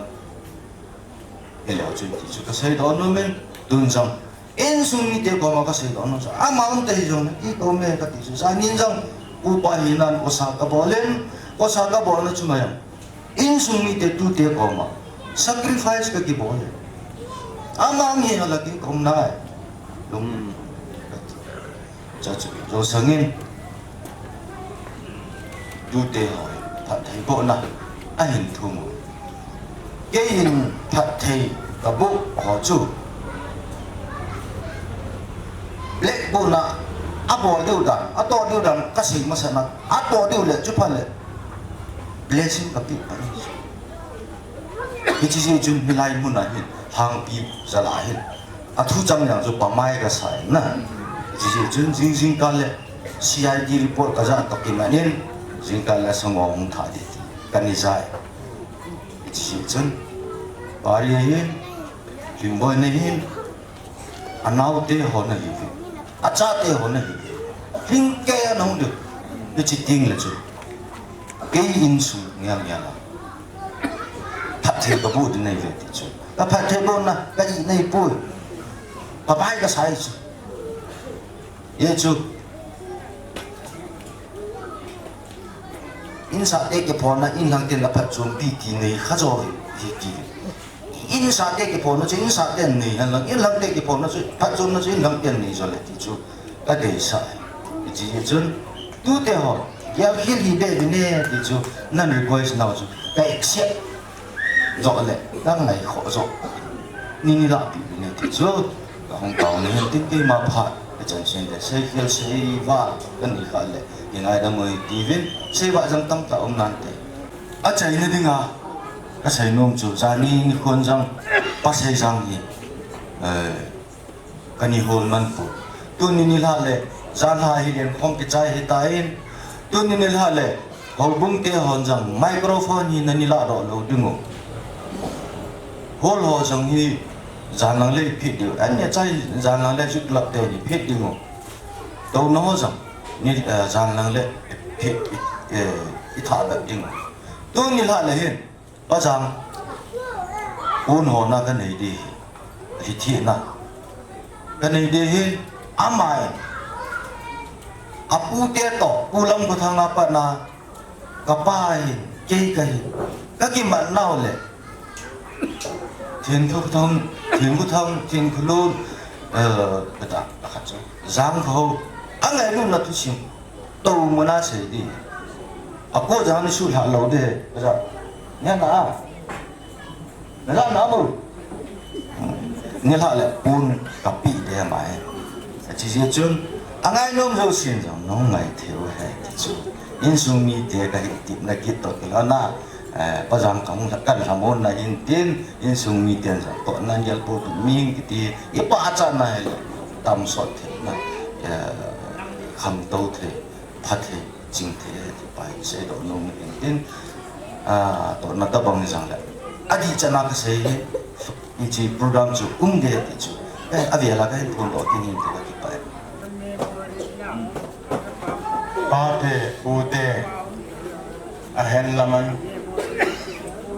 Hileu chun ti chu kaseidoh nom in, tun jong insung mite koma kaseidoh nom chu, ama um ta hijongle kei kaum e kati chu. Jan in jong upa hinan kosa kabol in, kosa kabolna chu mai a, insung mite tute koma sacrifice kakibol e. Ama um hi ala kei kaum nai. Lum, kati. Chuche chu jousang in, tute ho phattheibohna ahin thum u. Keiin phatthei kaboh ho chu, blackboard a abol diu dan, atoh diu dan kasei masat na, atoh diu le chuphat le blessing kapeh ahi. Hiche jeh chun hilai mun a hin, Lhangpi jal a hin, athu chang jeng chu pamai kasa in na. Hiche jeh chun jing, jingkah le C I D report kajah toh kimat in, jingkah le sangoh hung thah ding ti kanei jai. Hiche jeh chun, Pari ahin, Lhingboina ahin, anaote ho nahiuve, achate ho nahiuve, lhingkeiya nahung diu, hiche tengle chu kei insung ngel ngel a phatthei kaboh ding nahiuve ti chu, kaphattheibohna kahi nahipoi, pamai kasa ahi chu. Hiche chu insahte kiphonna, inlhangten aphatchompi ti nei kha jo hi ti. Insahte kiphonna chu insahten nei henlang, inlhangte kiphonna chu, phatchomna chu inlhangten nei jo le ti chu kadeisah e. Hiche jeh chun, tute ho, gelkhel hih beh uvin e ti chu nan request nau chu ka accept joh le, kangaikhoh joh, nei neilahpeh uvin e ti chu kahung taona hin tin, keima phat kachansei le, seikhel seivah kanei khah le, kingaidam u hite tiuvin, seivah jong tamtah um nante. Achaina dinga kasei nom chu, jani nikhon jong Pa Seijang hi, eh, kanei hol man poi. Tuni nilhah le, janlhah hi lenkhom kichai hitan, tuni nilhah le, houbung te hon jong microphone hi nanei lahdoh lou ding u. Hall ho jong hi janlang le iphet diu, ania chai janlang le Youth Club te hon iphet ding u. Touna ho jong Ni, eh, jan lang le, phi, eh, i tha bep ding. Tuni lha le hin, Pa Jang, un hona ka nei di hi, hi thi na. Ka nei di hi, amai, a pu te to, pu lam ko thang na pa na, ka pa hin, kei ka hin, ka ki man nau le. Thin thu thang, thin khu thang, thin khu lu, eh, ka ta, ka khat chu. Jang kho, a ngai lu na thu sim. To muna sei di. A ko jang ni su lha lo de, ka ja. Nya na a. Na ja na mo. Ni lha le pun ka pi de mai. A chi je chun. A ngai nom jo sin jong nong ngai theu he ti chu. Insung mite ka hi ti na kit to ki lo na. Eh, Pa Jang kang kan lhamon na hin tin, insung miten jong to na nial po tu ming kiti. I pa cha na he tam sot the na. Eh, kham to the. Phat hi, ching thei hi, ti pa hi, sei doh nom in tin, ah, tohna tabang hi jang le. Adih chana ka sei hi, hiche program chu um ding ti chu. Eh, avel a ka hin phondoh ding ahi ti ka kipah e. Pate, pute, ahen laman,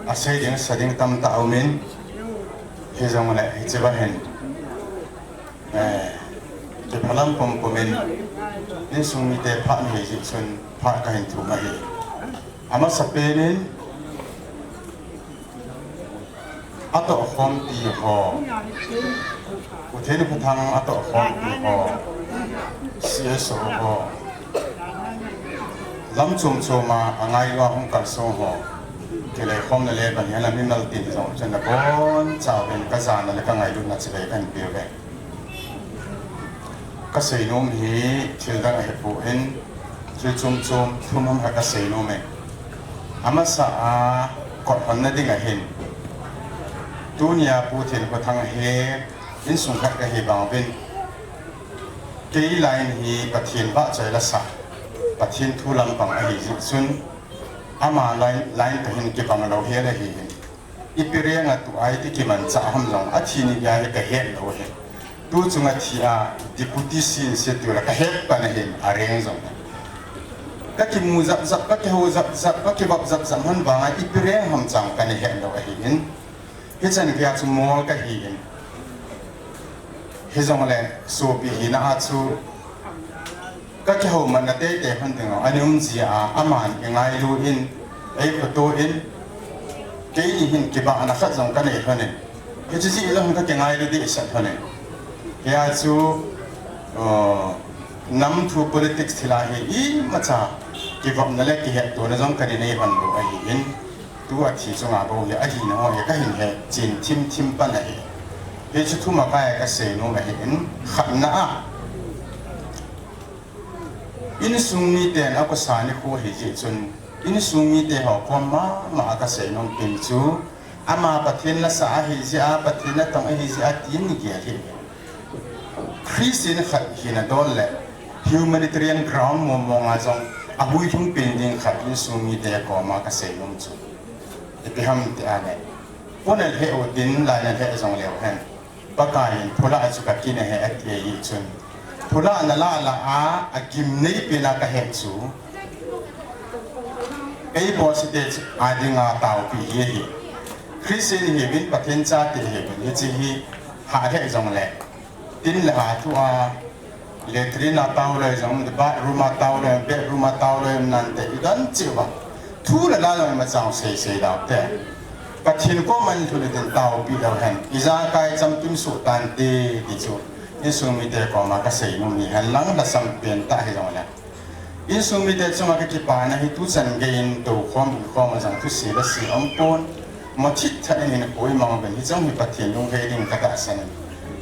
asei ding, sa ding tamtah aumin, hijongle, hiche va hin. Eh, kiphalam pumpum in, insung mite phat nahi jeh chun phat kahin thum ahi. Amasapen in, atohkhompi ho, Pathen Khuthang atohkhompi ho, C S O ho, lam chom chom a, angailu a hung kalsong ho, kileikhomna le ban hian a mimal tin jong chun nabonchauvin kajana le kangailutna chibai kahin peuve. Kaseinom hi thil dang ahipon, thil chom chom thum ham kha kaseinom e. Amasa a, kot honna ding ahin, tunia Pu Thinpuithang hi insung khat kahi vangin, kei line hi Pathen vahchoi la sah, Pathen thu lampang ahi jeh chun, ama line, line kahin kibang lou hel ahin. Ipi reng a tu a iti kimanchah ham jong, athi ni gei hi kahet lou ahi. Tu chunga thi a, Deputy C in se tu la kahet pan ahin, areng jong. Kakimu jap jap, kakihou jap jap, kakivop jap jap hon vanga, ipi reng ham chang kana het lou ahin. Hichan gei a chu mol kahin. Hijongle, sopi hina a chu, kakihou manna teitei hon ding, ana um jia, aman eingailu in, eikhoto in, keini hin kibahna khat jong kanei lhonin. Hiche jeh jong hin kakingailu dehset lhonin. Hia chu, uh, nam thu politics thil a hi imacha kivopna le kihettona jong kana nei lhon lou ahin. Tu athi chunga bou hi ahina ho hi kahin he chen thim thim pan ahi. Hichu thum a kai kaseinom ahin, khatna a, insung miten akosa nikho ahi jeh chun, insung mite ho kom mama a kaseinom pen chu, ama Pathen lasa ahi jeh a, Pathen natong ahi jeh a, tin ni gel hi. Christian khat hina dol le humanitarian ground mong mong a jong ahuilhung pen ding khat insung mite koma kaseinom chu, ipi ham ti a le, pona lheh u tin, laina lheh jong leu hen, Pakai in phulah chu kakin ahi ati ahi chun, phulah nala la a, agimnei pen a kahet chu, eibolse te chu adinga taopi hi ahi. Christian hiuvin, Pathen chate hiuvin, hiche hi hah lheh jongle, tin le ha thu a, latrine a tao le jong, bathroom a tao le, bedroom a tao le, nante, idon cheh uva, thu le la jong imacha sei sei dau te. Pathen koma lhun le tin taopi leu hen, ijakai cham kim suh tante, ti chu insung mite koma kaseinom ahi, henlang lhasam pen tah hijongle. Insung mite chunga kakipana hi tuchan geiyin toukhom inkhom a jong thuse lasa um pon, mo thit tha in hin poimang uvin, hiche hi Pathen lunghei ding katahsan in.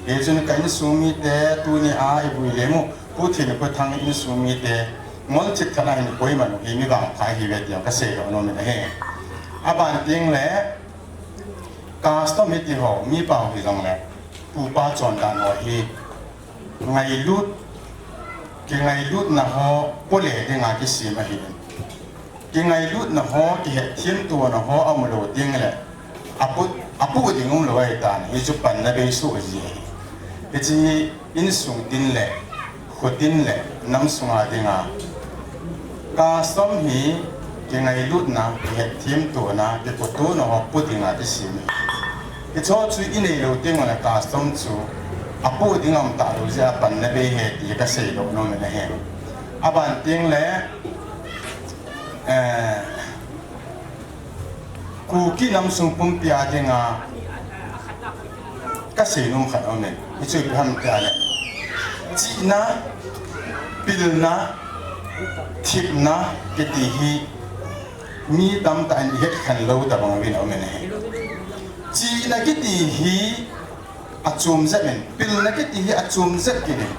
Hichun ka insung mite tunia ivui le mu, Pu Thinpuithang insung mite ngol thit tha in hin poiman u hi mi vangpha ahiuve ti jong kaseidoh nom in ahi. Aban teng le, custom hiti ho, mipa ho hijongle, pupa chondan ho hi, ngailut, kingailutna ho pole dinga kisem ahin. Kingailutna ho, kihetthiamtona ho aum lou ding le, apu, apu ding umlou ahitan, hichu panna beisuh ji ahi. Hiche hi insung tin le, Khutin le nam sunga dinga custom hi kingailutna, kihetthem tona, kikotona ho pu dinga kisem. Hicho chu inei lou teng le custom chu apu dinga um talou jeh a panna bei ahi ti kasei lou nom in ahi. Aban teng le, eh, Kuki nam sung pumpi a dinga kasei nom khat aume. Hichu ipi ham tia le, chihna, pilna, thepna kiti hi mi tamtah in ihet khen lou tabang uvin aume ahi. Chihna kiti hi achom jep in, pilna kiti hi achom jep kit in,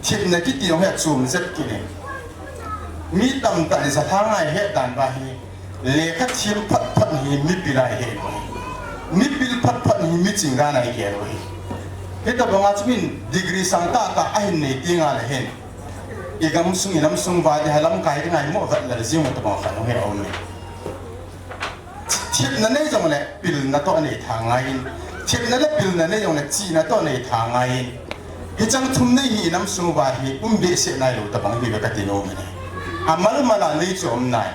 thepna kiti jong hi achom jep kit in. Mi tamtah in jalhang a ihet dan uva hi, lekha them phot phot hi mipil a ihet u ahi. Mipil phot phot hi miching dan a ihet u ahi. Hitabang a chu min degree sang tahtah ahin nei teng le hin, igam sung inam sung uva ding a lamkai dinga imoh vet lel jing u tabang khat hung hi aume. Thepna nei jongle pilna toh anei tha ngai in, thepna le pilna nei jongle chihna toh anei tha ngai in. Hicheng thum nei hi inam sung uva hi um behseh nailou tabang hiuve kati nom in ahi. Amal mal a nei chu um nai.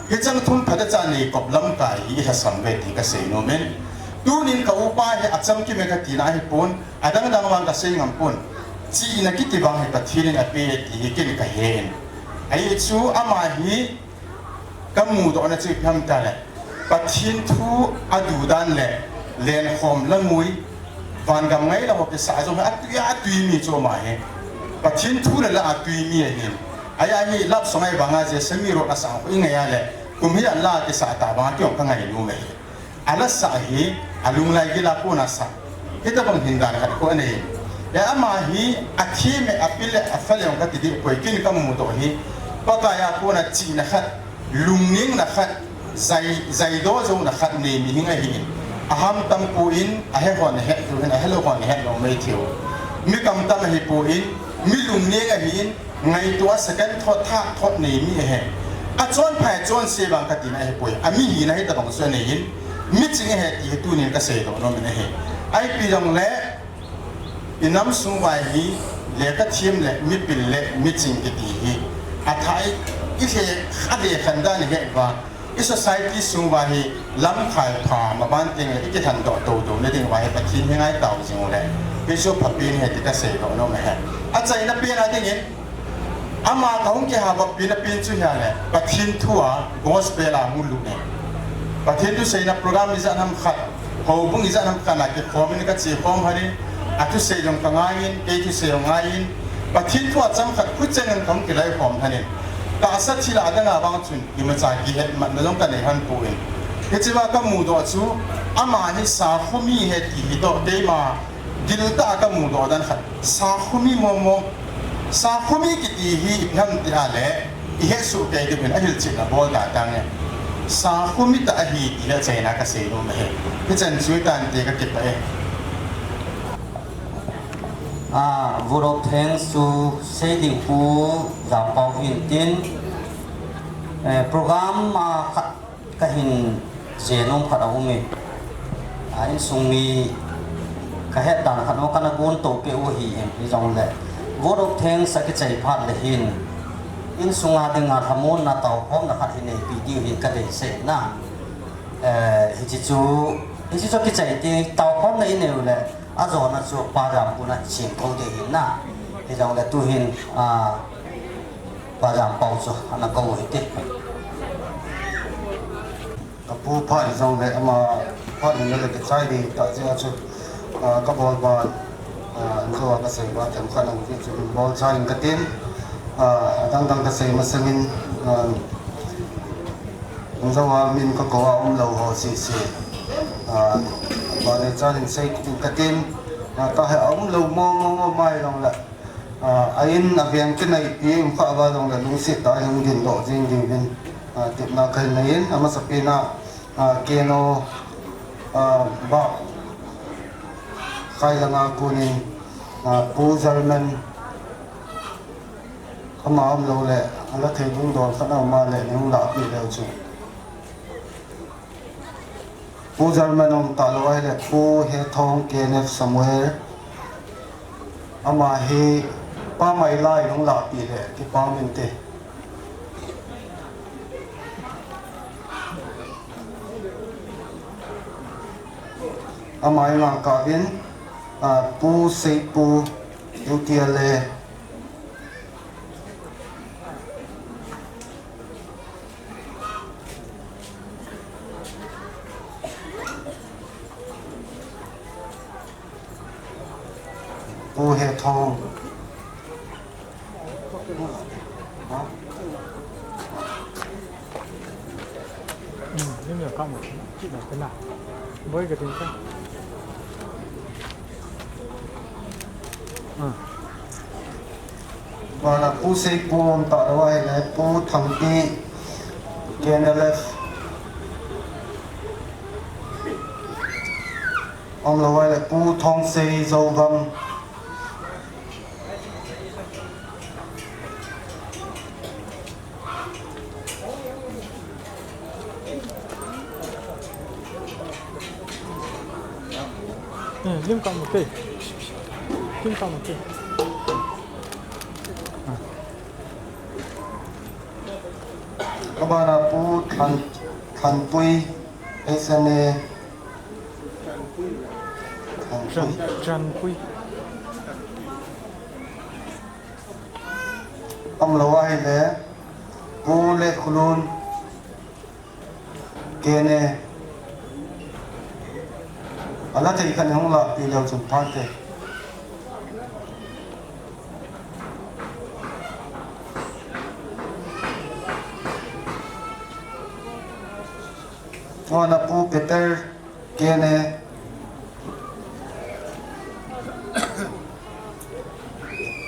Hicheng thum phatecha nei kop lamkai hi ilhasam uve ti kasei nom in. Tunin ka upa hi achamkim e katina ahipon, adang dang vang kasei ngam pon. Chihna kiti vang hi Pathen in ape ti hi ken kahen. Ahi chu ama hi kamudohna chu ipi ham tia le, Pathen thu adudan le, lenkhom langui, vangam ngailou ho kisah jong hi atui a atui mi chu ama hi. Pathen thu le la atui mi ahin. Ahi, ahi love song ahi vang a Jessamy Rose asang khu ingai a le, kum hi a la kisah tah vang a kei jong kangai nom e. Ala sah hi, alunglai gil a kona sah. Hitabang hin dan khat khu anei. Le ama hi, athem e, apil e, aphal e jong kati deh poi, ken kamudoh hi, Pakai a kona chihna khat, lungnengna khat, jai, jaidoh jouna khat nei mihing ahin. Aham tam pon, ahe hon ahet lou hin, ahelou hon ahet lou mai thei u. Mi kamtam ahipon, mi lungneng ahin, ngaito a second thought, third thought nei mi ahi. Achonpha chonse vang katina ahipoi. Amihina hitabang chu anei in, miching ahi ti hi tunin kaseidoh nom in ahi. Ipi jongle, inam sung uva hi, lekha them le, mipil le, miching kiti hi, athah i, ile, ale khan dan ahi uva. I society sung uva hi lamkai pha maban teng le i kithandoh tou tou na ding uva hi Pathen hi ngai tau jing u le, hichu phapen ahi ti kaseidoh nom ahi. Achaina pen a dingin, ama kahung kihava pen a pen chu hia le, Pathen thu a gospel a hung lut e. Pathen thu seina program ijat ham khat, houbung ijat ham khat a kikhom in kache khom hon in, athusei jong kangai in, kei thusei jong ngai in, Pathen thu a chang khat khu cheng in kahung kilai khom hon in, tahsa thil a dang a vang chun, imacha kihetmatna jong kanei hon poi. Hiche uva kamudoh chu, ama hi sakhomi ahi ti hi toh, keima gil tah a kamudoh dan khat. Sakhomi momo. Sakhomi kiti hi ipi ham tia le, ihet soh kei diu hin ahilchetna bol da tange. Sakhomi tah ahi ti hi achaina kasei nom ahi. Hichan chu itan te kakipah e. Ah, vote of thanks chu sei ding Pu Jampau hin tin, eh, program a khat kahin sei nom khat aum e. Ah, insung mi kahet dan khat u kana gon to peh u ahi e, hijongle vote of thanks akichai phat le hin, insung a dinga lhamonna taokhomna khat hi neipi diu hin kadeisah na. Eh, hiche chu, hiche chu kichai ti taokhomna inei u le, ajona chu Pa Jampau na chim thou ding ahi na. Hijongle tuhin, ah, Pa Jampau chu ana kou hite. Kapu phat hijongle ama phat in le kichai ding tah jeh a chu, ah, kabol ban, ah, injo a kasei ban themkhat aum jeh chun bol chai in katin, ah, adang dang kasei masangin, ah, injo a min kakou a umlou ho sese, ah, ban le chan in sei kit in katin, ah, tahi a umlou mo mo mo mai jongle, ah, a in a veng kinaipi um kha uva jongle lungset tah a hung dindoh jing ding uvin, ah, tepna kahin nei in, amasapen a, ah, Keno, ah, Bah Khailanga konin, ah, Pu German, ama umlou le, ala thei dungdol khat a um a le, nei hung lahpeh leu chun. Pu German um talou ahile, Pu Hethong K N F Samuel, ama hi Pa mai lai nung la pi le, ki pa min te. Amai nga ka vin, a, Pu Seipu, U T L A. Pu He Thong. Hmm, ni ni ka mo, ki na ka na. Boi ka tin ka. Hmm. Bana Pu Seipu um ta lou ahile, Pu Thangpi, K N L F. Um lou ahile, Pu Thongsei Zogam. Eh, lim ka mu te. Lim ka mu te. Ka bana Pu Than, Thanpui, S N A. Thanpui. Than, Thanpui. Um lou ahile, Pu Letkhulun, K N A. Ala thei khat hung la pi leu chun pha te. Ngona Pu Peter, K N A.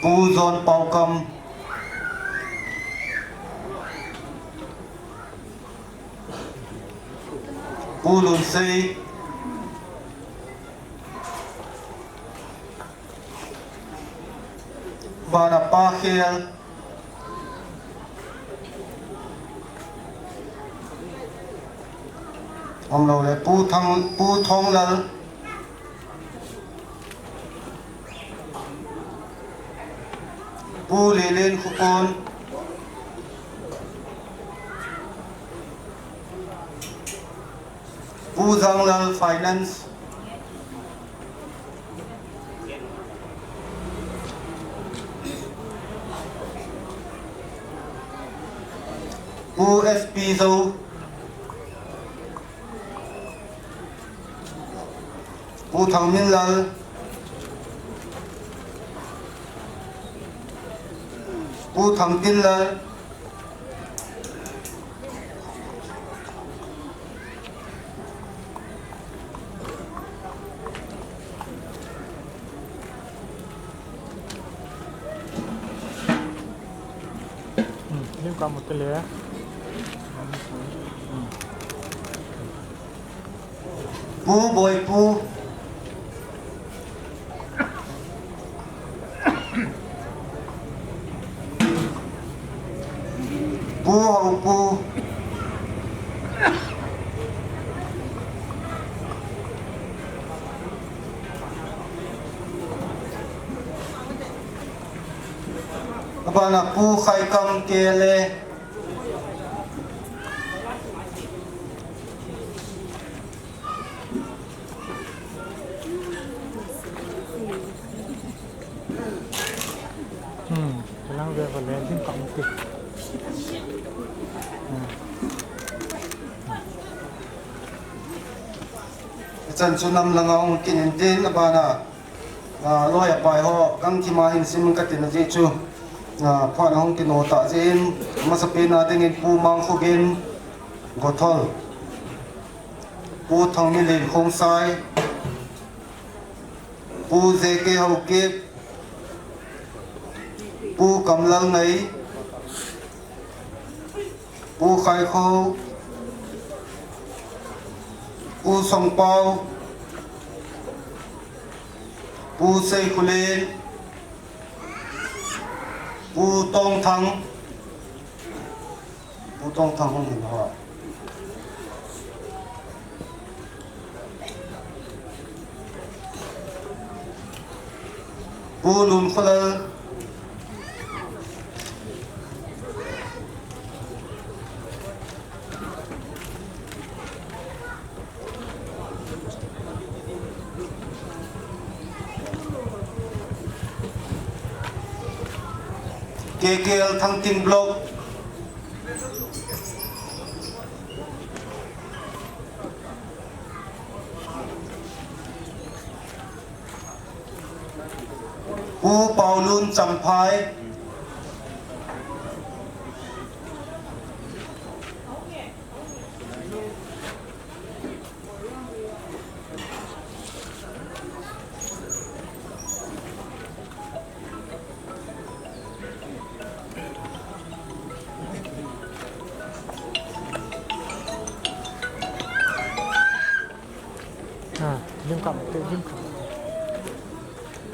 Pu John Paukam. Pu Lunsei. Bana Pa Khel. Um lou le, Pu Thang, Pu Thonglal. Pu Lelen Khukon. Pu Zanglal Finance. Pu S P Zo. Pu Thangminlal. Pu Thangtinlal. Hmm, lim ka mu te le. Hmm. Pu Boipu. Pu Haupu. Abana Pu Khaikam Kele. Hmm, kelang ve va le dim ka mu ti. Hmm. Chan chu nam langa hung kin in tin abana, ah, loi apai ho, gang thima hin sim ka tin a ji chu. Ah, phat hung kin ho ta jin, masapen a dingin Pu Mangkhogin, Gothol. Pu Thangminlen Khongsai, Pu J K Haokip, Pu Kamlalngai, Pu Khaikho, Pu Songpao, Pu Seikhulen, Pu Tongthang, Pu Tongthang hung hin ho. Pu Lunkholal, K K L Thangting Block. Pu Paulun Champhai. Ha, lim kam, lim kam.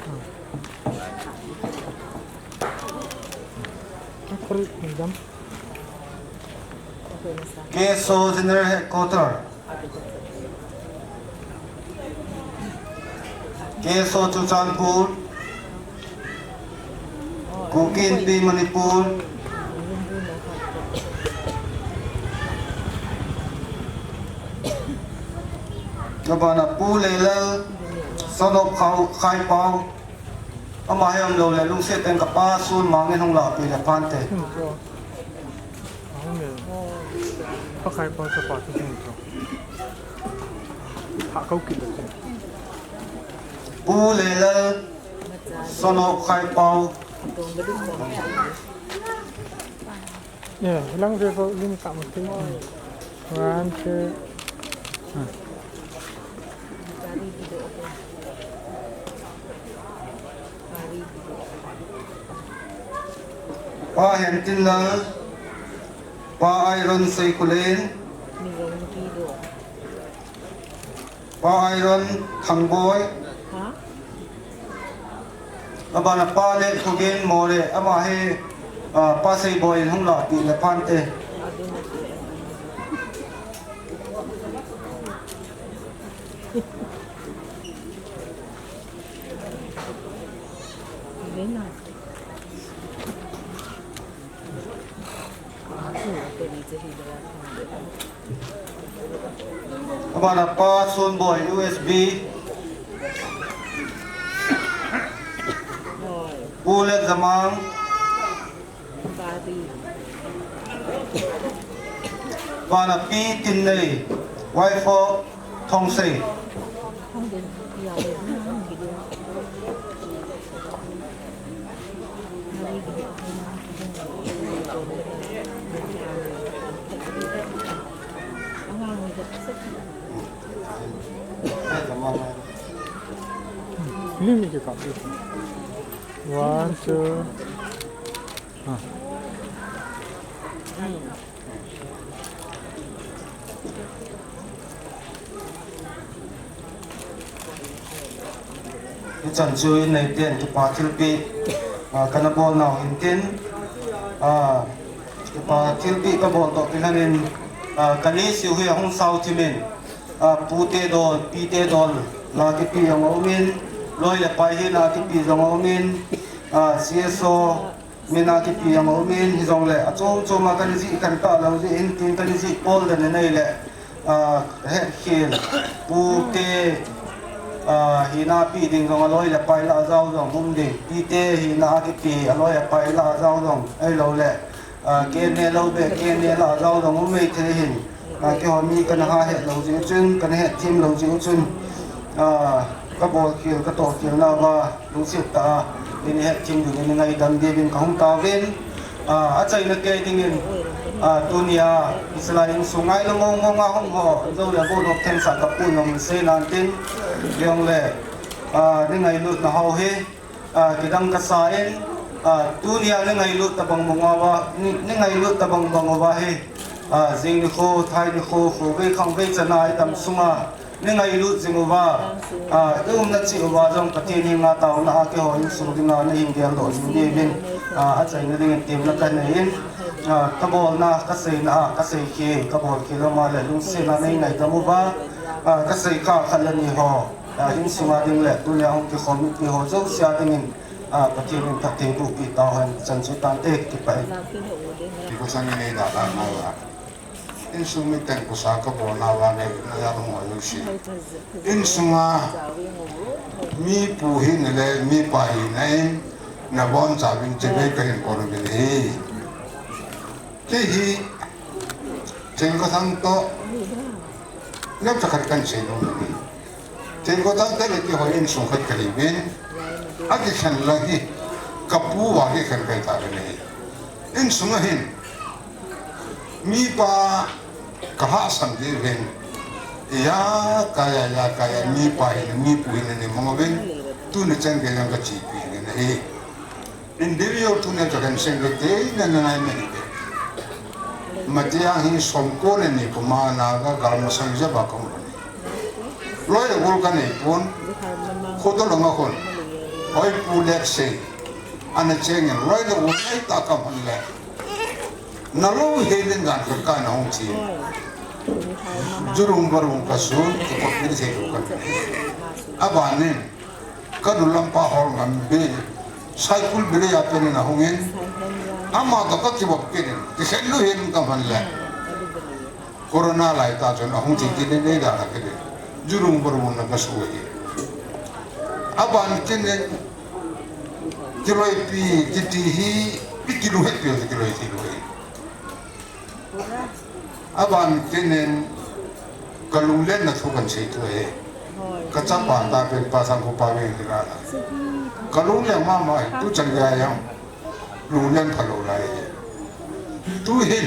Ha. Kori, jam. K S O General Headquarter. K S O Churachandpur. Kuki Inpi Manipur. Abana Pu Leilal, son of Khau-, Khaipau. Ama hi umlou le, lungset tah in kapa Sunmang in hung lahpeh le phante. Hmm, ko. Ahung le. Ka Khaipau chapa chu hung to. Ha kau kit le. Pu Leilal, son of Khaipau. Yeah, hilang ve ko lim kam te. One, two. Hmm. Pa Hentinlal, Pa Iron Seikulen, Pa Iron Thangboi. Ha? Abana Pa Letkhogen More, ama hi, ah, Pa Seiboi in hung lahpeh le phante. Abana Pa Sunboi U S B. Pu Letzamang. Abana Pi Tinnei. Wife of Thongsei. One, two. Ah. Hichan chu in neiten kipa thilpeh, ah, kana bol nau hin tin, ah, kipa thilpeh kabol toh kilhon in, ah, kani siu hi ahung sao thim in, ah, pute dol, pite dol, la kipe jong aumin, loi le pai hina kipe jong aumin, ah, C S O, Mina kipe jong aumin, hijongle, achom chom a kana jih khen talou jeh in tin kana jih pol dan anei le, ah, hetkhel, pute, ah, hina pe ding jong aloi le pai lah a jao jong um ding, pite hina kipe aloi apai lah a jao jong, ahilou le, ah, kene lou be, kene lah a jao jong um mai thei hin. Ah, keiho mi kana ha het lou jeh chun, kana het thim lou jeh chun, ah, kabol khel, katoh khel nauva, lungset tah a, nei hetthim diu, nei ngaidam diuvin kahung taovin, ah, achaina kei dingin, ah, tunia, hiche lai insung ngailou mong mong a hung ho, jou le bon hop theng sa kapu nom sei nan tin, jong le, ah, nei ngailut nau hi, ah, kidang kasa in, ah, tunia nei ngailut tabang bang uva, nei, nei ngailut tabang bang uva hi, ah, jing nikho, thai nikho, khovei khangvei chana idam sunga, nei ngailut jing uva, ah, i umna cheh uva jong Pathen henga taona a keiho insung dinga nei hin geldoh jing diuvin, ah, achaina dingin temna kanei in, ah, kabolna, kaseina a, kasei khel, kabol khel lou ma le lungset a nei ngaidam uva, ah, kasei kha khat le ni ho. Ah, insunga ding le tunia hung kikhom mipi ho jouse a dingin, ah, Pathen in phatthei boh peh tauhen, chan chu tante kipah e. Kikosang in eidalhah nauva, insung miten kosa kabol nauva, nei, nei a hung ho jouse. Insunga mipu hina le mipa hina in, Nabonchauvin chibai kahin bol uvin ahi. Kei hi Thingkothang toh neocha khat kahin seinom ahi. Thingkothang te le keiho insung khat kahiuvin, akikhen lang hi kapu uva kikhen kahi tauvin ahi. Insunga hin mipa kahahsam jiuvin, iya kaiya, iya kaiya, mipa hin, mipu hin ani mang uvin, tuni chan gei jong kachepi uvin ahi. Individual tuni a kahin seng kei te, na na ngai mei te. Matia hi somko le ni puma Naga gal masang jep a kaum. Loi le gol kanei pon, khoto langa khun. Hoi pu le sei. Ana chengin loi le gol nei ta kaum le. Nalou helin dan khat kana hung chi. Jurung barung kasun, kikot ni sei kaum. Abanin. Kanu lampa hol ngam be, cycle bile a penin ahungin, ama toh kakivop kit in, kikhen lou hin kaman le. Corona lai ta chun ahung chi kit in, nei dan a kit in. Jurung barung na kasu hi. Aban kit in, kiloipi, kiti hi, ikilou het pi, kiloi kiloi. Aban kit in kalunglen na thu kahin sei thu ahi. Kachapa ta pen pa sang ko pa ve kira. Kalunglen mama ahi, tu chan gei a jong lunglen phalou lai ahi. Tu hin,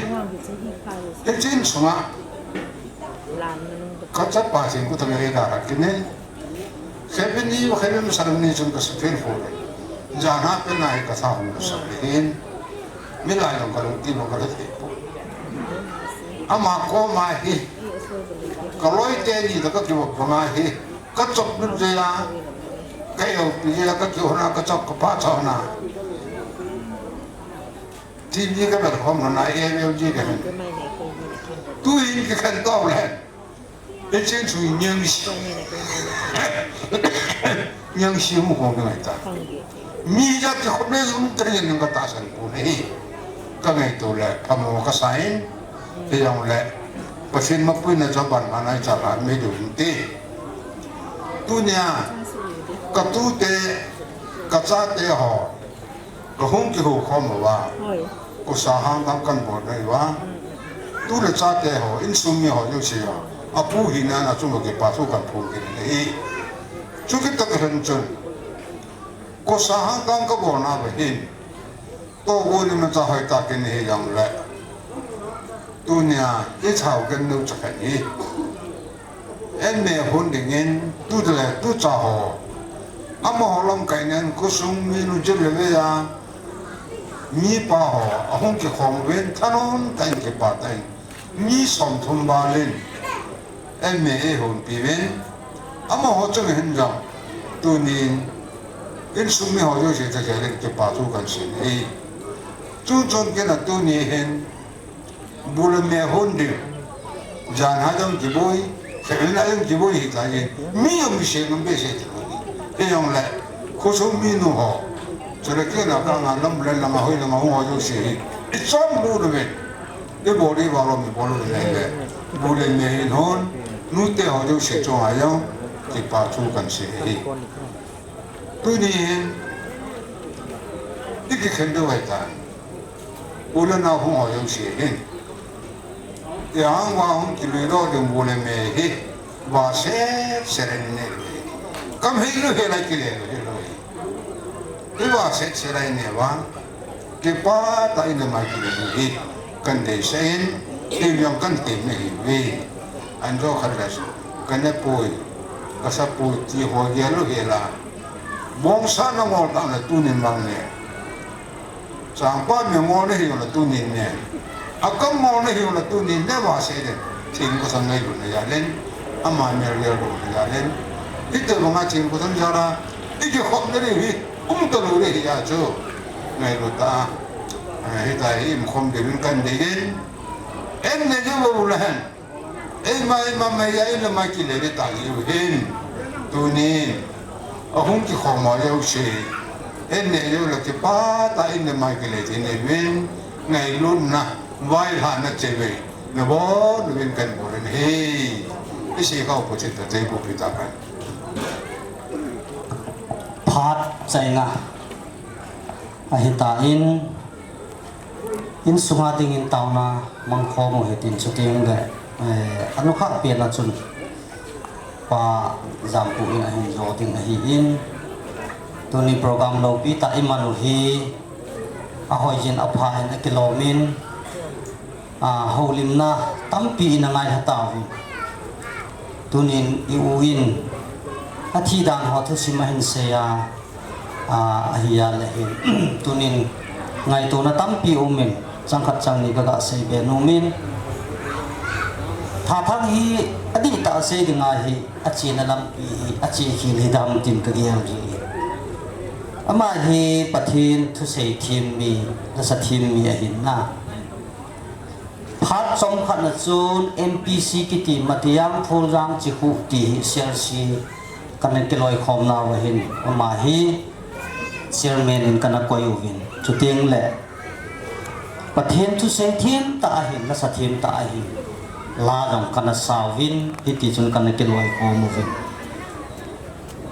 hiche insunga kachapa Thingkothang eida kit in. Kevin ni, Kevin ni sarang ni chun kasuphel pon. Jan a pen a hi katha hung sap le hin. Milai jong kalungthim jong kala thei pon. Ama koma hi. Kaloi teni toh kakivop banga hi. Kachop lut jeh a. Ka-el pi jeh a kakihona, kachop kapachatna. T V kavet khom lona, A L G kahin. Tuhin kikhen tau le. Hiche chu nyang si. Nyang si mu ko ngai ta. Mi jat kikhop le jong tah in katahsan pon ahi. Kangaito le, phamo kasa in, hijong le. Pathen mapuina chu aban man a icha la mei diu hinte. Tunia, katute, kachate ho. Kahung kihou khom uva. Hoi. Kosa hangdam kahin bol nai uva. Tu le chate ho, insung mi ho jouse ho. Apu hina a chunga kipa thu kahin phong kit in ahi. Chukit tah a hin chun. Kosa hangdam kabol nauva hin. Tohgon imacha hoitah in hijongle. Tunia, ithao khen neocha khat hi. Enne hon dingin, tu le tucha ho. Amaho lamkai nen, khosung minu jep le vei a. Mipa ho, ahung kikhom uvin, thanom tah in kipah tah in. Mi somthum val in. Enne eihonpi uvin. Amaho chunga hin jong. Tunin, insung mi ho jouse tah jeh in kipa thu kahin sei e. Chuchun kei na tuni hin. Bu le me hon ding. Jan a jong kiboi, seven a jong kiboi hita jeh. Mi jong mi se ngam behseh ti lou. Hijongle, khosung minu ho. Chule kei na kanga lam le langa hoi langa hung ho jouse hi. Ichom bu le me. Ibol ival lou mi bol le le. Bu le me hin hon. Nute ho jouse chunga jong. Kipa thu kahin sei e. Tuni hin, ikikhen diu ahitan. U le nao hung ho jouse hin. Iang uva hung kilui lou ding bu le me hi. Vahset set in nei. Kam hei lou hel a kile lou hel lou hi. Ivah set set a inei uva. Kipah tah in le mai kile hi, kahin deisah in, tin jong kahin temna ahiuve. Anjo khat le, kana poi, kasa poi, ti ho gel lou hel a. Bongsa na ngol tah le tunin mang ne. Changpa mi ngol na hiu le tunin ne. Akam ngol na hiu le tunin ne vahset in. Thingkothang ngailutna jal in. Ama mel gel lou na jal in. Hiti banga Thingkothang jal a. Ikikhopna diu hi. Um talou le hi a chu. Ngailut tah a. Eh, hitia hi um khom diuvin kahin dei in. Enne diu bou le hen. Eima, eima, mai a, eima, mai kile le tah diu hin. Tunin. Ahung kikhom ho jouse. Enne diu le kipah tah in le mai kile ti nei uvin. Ngailutna. Vaihahna chevei. Nabon uvin kahin bol in ahi. Isi kau pu chin ta tei pu pi ta kan. Phat chaina. Ahitan, insunga dingin taona mangkhom u hitin, chuteng le, eh, anukhah pen a chun Pa Jampu in ahin jo ding ahin, tuni program loupi tah iman u hi ahoiyin aphain akilomin, a, houlimna tampi in angailha tauvin. Tunin i-u in athi dan ho thusim ahin sei a, a, ahi a le hin. Tunin ngaitona tampi umin, chang khat chang ni kaga seibe nomin. Thathang hi adihtah a sei ding ahi, achena lampi hi, ache khel hi dam tin kagel ji. Ama hi Pathen thusei them mi, lasa them mi ahin na. Phat chomkhat na chun M P C kiti Matiang Phuljang Chikhu ti hi C R C kana kiloikhom nau ahin, ama hi chairman in kana koi uvin. Chuteng le Pathen thusei them tah ahin, lasa them tah ahin, la jong kana sauvin, hiti chun kana kiloikhom uvin.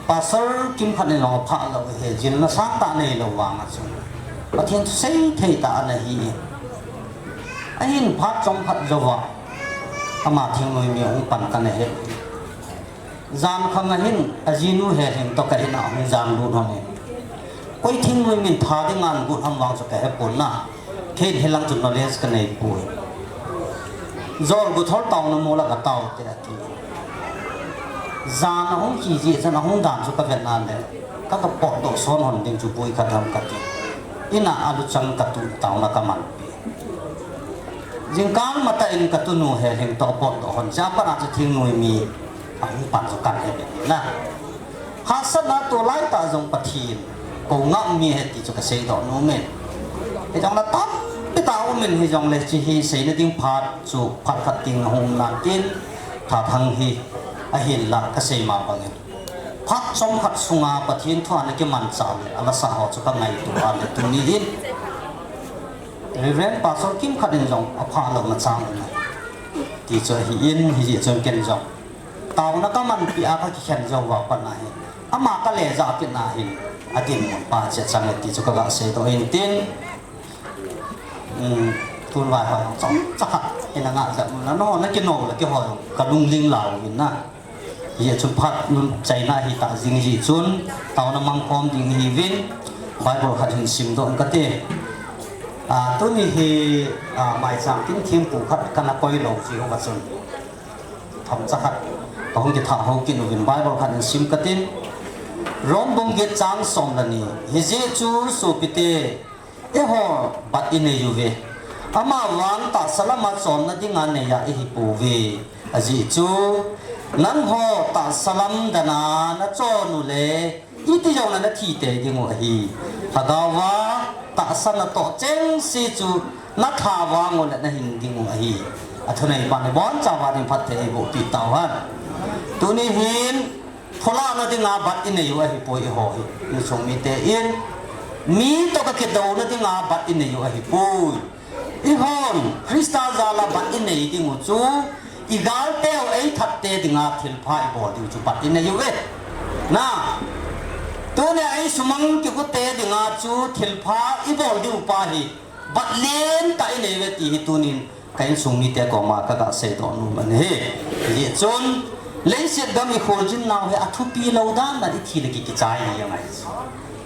Pastor kimkhat in jong aphah lou ahi, jilna sangtah neilou vang a chun Pathen thusei thei tah ana hi. Ahin phat chomkhat jouva ama thingnoimi ahung pan kana he. Jan khang ahin ajinu Helhing toh ka in a hung jan lut hon in, koi thingnoimin tha dinga agut ham vang chu kahepon na. Kei hilang chu knowledge kaneipoi. Jol Guthol taona mola kataote ati. Jan ahung hi jeh chun ahung dan chu kavet na le, ka, kapotdoh son hon ding chu boi kadam kati. In a aluchang katu taona kamanpi. Jingkah matah in katunu Helhing toh apotdoh hon, jeh a pat a chu thingnoimi ahung pan chu kahe be na. Hahsatna tulaitah jong Pathen kou ngah mi ahi ti chu kaseidoh nomin. Hijongle tampi tah umin, hijongle hiche hi seina ding phat chu phat khat ding ahung um nan tin, thathang hi ahinla kasei ma bangin, phat chomkhat sunga Pathen thu ana kimanchah le alasa ho chu kangaito a le tuni hin Reverend Pastor kimkhat in jong aphah louna chang um e ti chu ahin, hijeh chun ken jong taona kamanpi a kakikhen jou uva pat na hin, ama kale jah kit na hin, adinmun pa cheh chang e ti chu kaga seidoh in tin, um, tunvai ho jong chomcha khat in angah jat un, nangho nakinou le keiho jong kalungling lau vin na. Hijeh chun phat nun chaina ahitah jing jeh chun taona mangkhom ding ihiuvin, Bible khat hin simdoh in kate. A, tuni hi, a, maicham tin thempu khat kana koi lou jeh uva chun, themcha khat kahung kithah hou kit uvin, Bible khat hin sim katin. Rom bung get chang som le ni. Hijeh chun sopite, eiho bat inei uve. Amavang tahsa lama chonna dinga neiya ihipouve. Ajeh chu nangho tahsa lamdana nachon ule, iti jongle nathi tei dingu ahi. Lhagaova tahsa natoh chengse chu natha vang ule nahin dingu ahi. Athuneipan ibonchauva ding phatthei eibohpeh tauhen. Tuni hin, pholahna dinga bat inei u ahipoi eiho hi. Insung mite in, mi toh kakidouna dinga bat inei u ahipoi. Eihon Christa jala bat inei dingu chu, igalteu eithatte dinga thilpha ibol diu chu bat inei uve. Na, tunia eisumang kigute dinga chu thilpha ibol diu pa hi, bat lentah inei uve ti hi tunin ka insung mite koma kaga seidoh nom ahi. Hijeh chun, leiset gam ikholjin nau hi athupi lou dan dan, ithi le ki, kichai hi angai.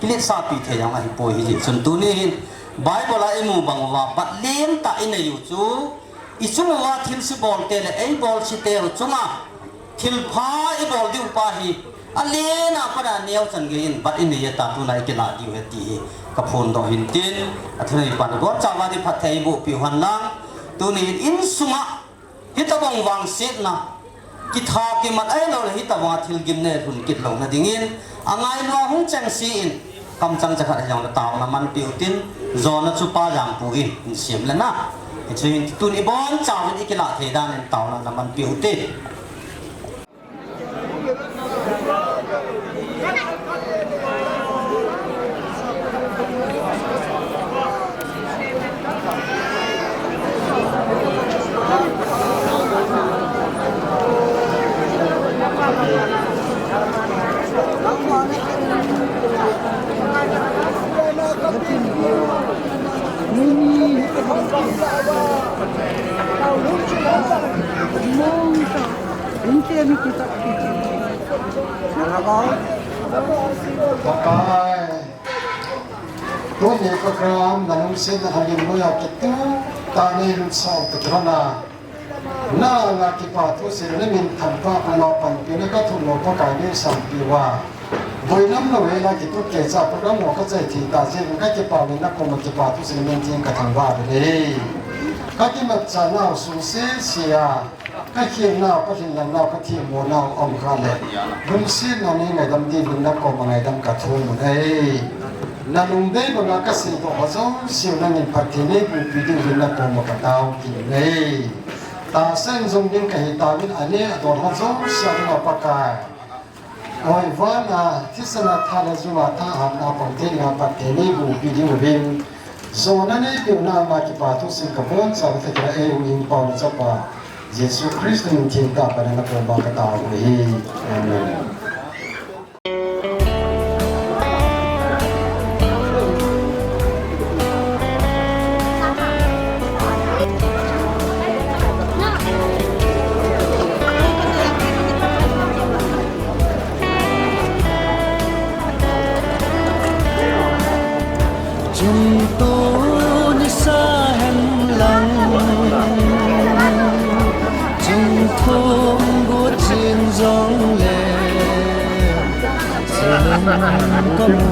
Kiletsahpi thei jong ahipoi, hijeh chun tuni hin Bible a imu bang uva bat lentah inei u chu, ichung uva thilse bolte le eibolseteu chunga thilpha ibol diu pa hi, alen a pat a neochan geiyin bat inei e, ta tuna ikilah diu ahi ti hi kaphondoh hin tin, athuneipan ibonchauva ding phatthei eibohpeh u henlang, tuni hin insunga hitobang vangsetna, kitha kimat ahiloule hitobanga thilgimna lhun kit louna dingin, angailua hung chengse in, kamchang chakhat hijongle taona manpeh utin, jona chu Pa Jangpu in, insem le na. Hichu hin tun ibonchauvin ikilah thei danin taona namanpeh ute. Pakai, tuni program na lungsetna lhangin noiya kitup tah in neilut sah u kiti lhon a, na anga kipa thusim le minthang pa ama panpina kathum lou Pakai neisanpeh uva, boilam lou hela kitup keicha program ho kachai thei tah jeh in kakipa in nakoma kipa thusim le minthang kathangvah uve. Kakimatcha nau sung sese a, kakhenna, kahinlanna, kathemmo nau aum kha le, lungsetna nei ngaidam diuvin nakoma ngaidam kathum u ahi. Nalungdei banga kaseidoh ho jouse u nangin phatthei neiboh pi diuvin nakoma katao kit u ahi. Tahsa in jong ding kahi tauvin, aneh adon ho jouse a dinga Pakai, oi, vana thisan a tha le jung a thahatna pang thei dinga phatthei neiboh pi diuvin, jona neipeh u na ama kipa thusim kabonchauva thakhat a eihung hing pau na chapa Jesu Christa min thengtah a pat in nakoma katao u ahi. Amen. Chungto nisa hen lang, chungthong got jing jong le,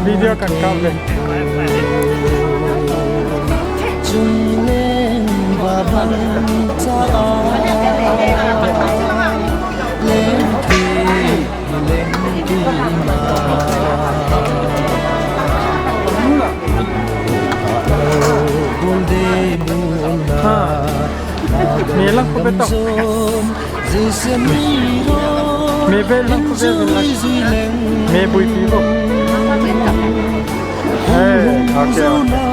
Video kan kap ve. Chungleng va bang cha a, lengpi, lengpi ma. Gol de bul na. Ha. Me lang ko beto. Me be lang ko be lang. Me bui pi ko. Hey, okay, okay.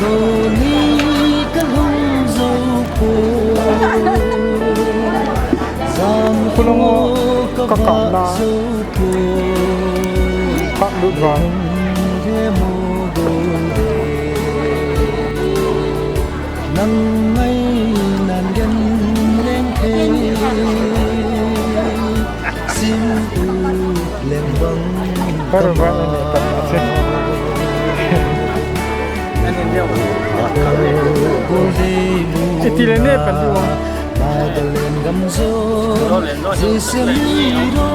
Tuni ka lhung jou poi, jan Kulong o, ho ka ka kap vah na. Jou poi. Kap lut vang. He mo dol de. Nang ngainan gen leng thei. Sim u leng bang. Bye bye, bye bye. Iti le ne pan di wa. Magdalen gam jo. Jisem ni ro.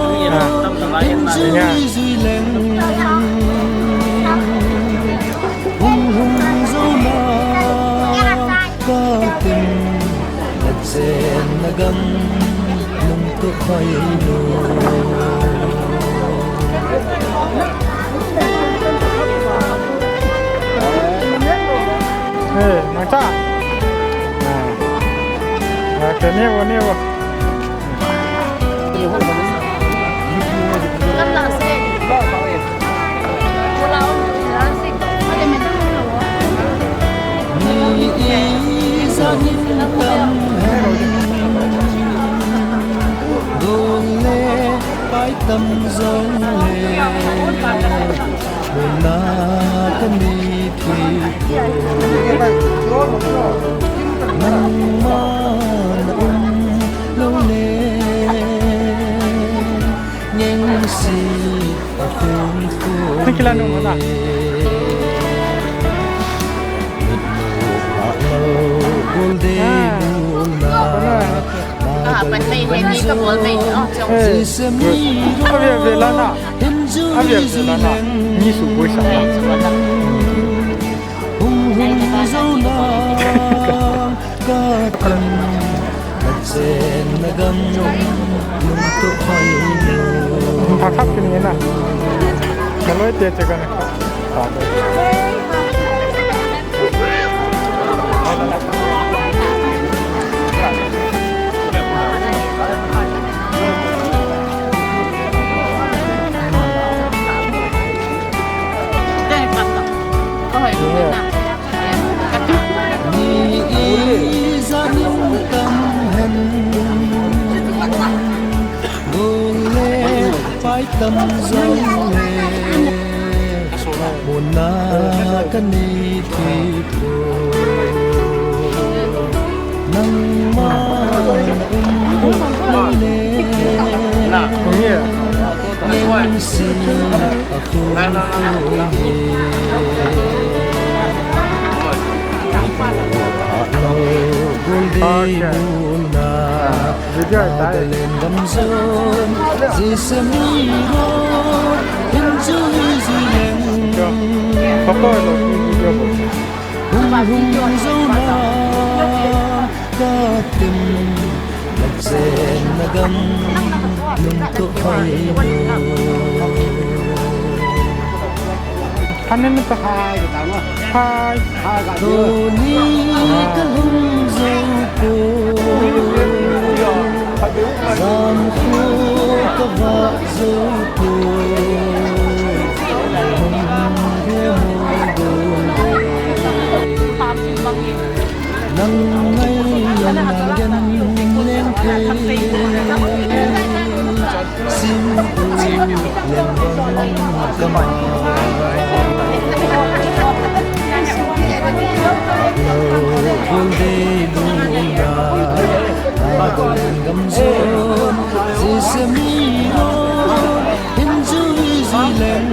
Jui jui leng. Hung hung jo na. Ka tim na chen na gam nung tu khoi lu. Hey, Mata. Ah. Ah, ke ne wo, ne wo. Ni kila nung mana? Ah, pan mai, mai, mai, ka bol mai, oh, chong. Eh, good. Avel avel a na. Avel avel a na. Ni su boi sa na. Hung hung zo na. Ka tan, na chen na gam, lung tu khoi lo. Pha khap kini na. Ka loi te che ka na. Ni i janin tam hen. Gol le pai tam jong le, muna ka nei thei poi. Nangma na um le, lungsi a khum khum e. Lo gol dei muna. Nagaland gam jon, Sesame Road, hin jui jui leng. Hung hung jou na, ka tem, na chen na gam, nung to hoi lo. Hanin ta hai ka ta ma. Hai. Hai ka. Tuni ka lhung jou poi. Jan khu ka vah jou poi. Hung he mo do. Nang ngai nang gen leng thei. Sim u lem bang kama. Lo gol dei luna. Nagaland gam jon. Sesame Road. Hin jui jui leng.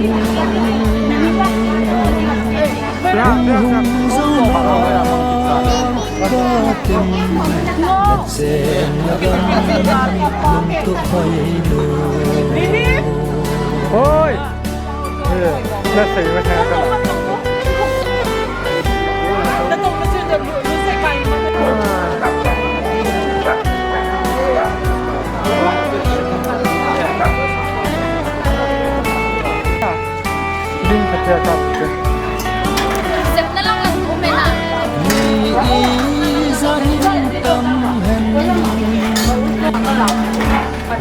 Hung hung jou na, ka tem, na chen na gam, lung to hoi lo. Oi! Eh, na sei, na sei, na sei. Ding khat a kap te. Sepna lang lang um e na. Mi ijat in tam hen.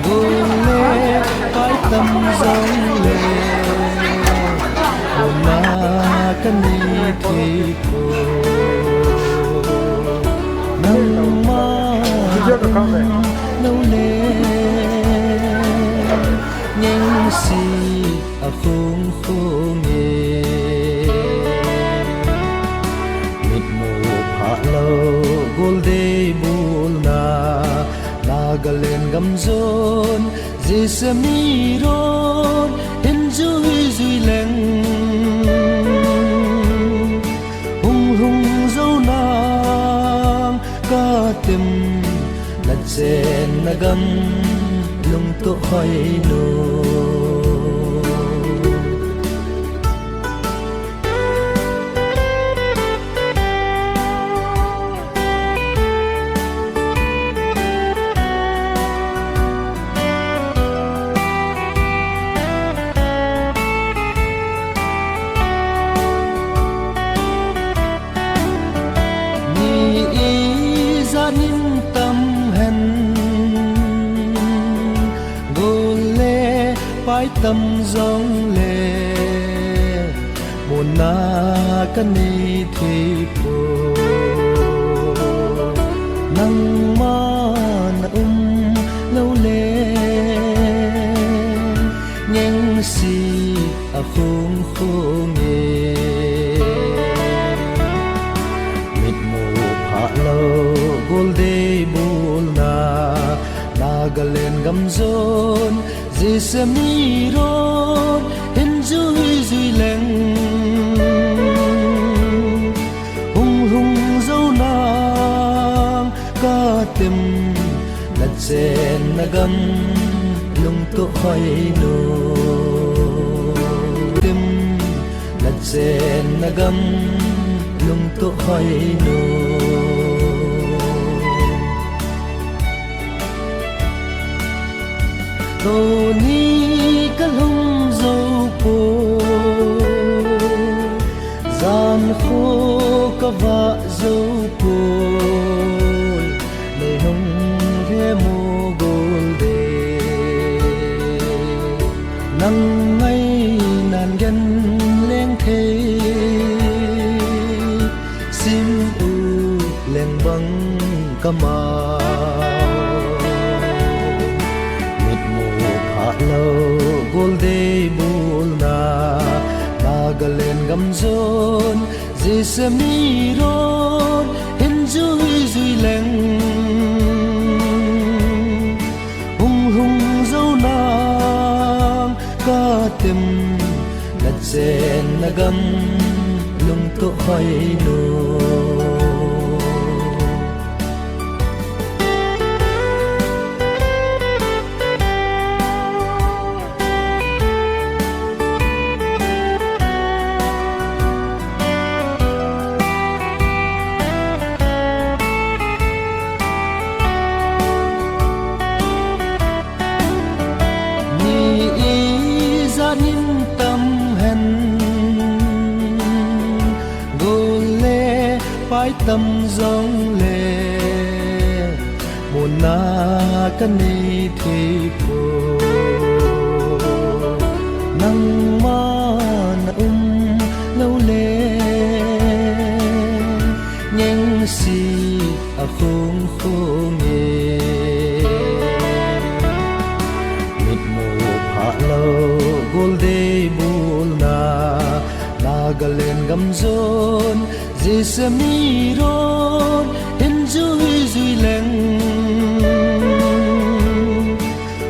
Gol le pai tam jong le. Uma ka ni thei poi. Nangma lo le. Ngeng si a khung khung e. Mit mu pha lo gol dei bul na. Nagaland gam jon, Sesame Road, hin jui jui leng. Hung hung jou nang, ka tem, na chen na gam, lung to hoi lo. Mi ijat in tam hen, gol le pai tam jong le, muna ka ni thei poi. Nangma na um lo le, ngeng si a khung khung e. Mit mu pha lo gol dei bul na. Nagaland gam jon, Sesame Road, hin jui jui leng. Hung hung jou nang, ka tem, na chen na gam, lung to hoi lo. Tem, na chen na gam, lung to hoi lo. Tuni ka lhung jou poi, jan khu ka vah jou poi. Nei hung he mo gol dei, nang ngai nan gen leng thei, sim u leng bang ka ma. Mit mu pha lo gol Amzon, Jesse miron, hin jui jui leng. Hung hung zo nang, ka tem, na chen na gam, lung to hoi no. Ni ijat nin tam hen, gol le pai tam jong le, muna ka nei thei po. Nangma na um lo le, ngeng si a khong khong e. Mit mu pha lo, gol dei bul na, Nagaland gam zon, Jesse miron, hin jui jui leng.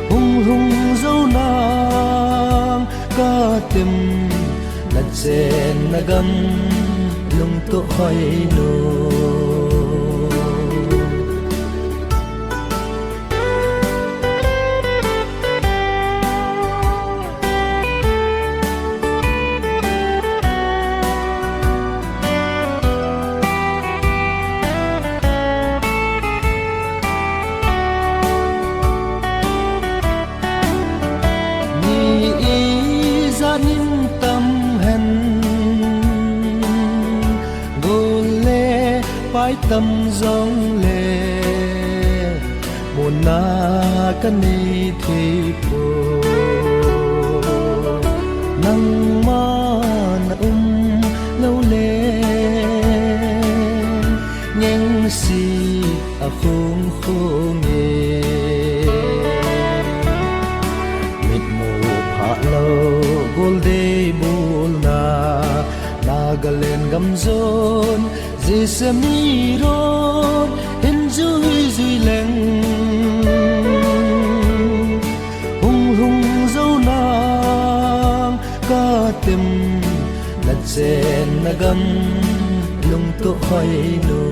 Hung hung zo nang, ka tem, na chen na gam, lung to hoi no. Ni ijat nin tam hen, gol le pai tam jong le, muna ka nei thei po. Nangma na um lo le, ngeng si a khong khong e. Mit mu pha lo, gol dei bul na, Nagaland gam zon, Jesse miron, hin jui jui leng. Hung hung zo nang, ka tem, na chen na gam, lung to hoi no.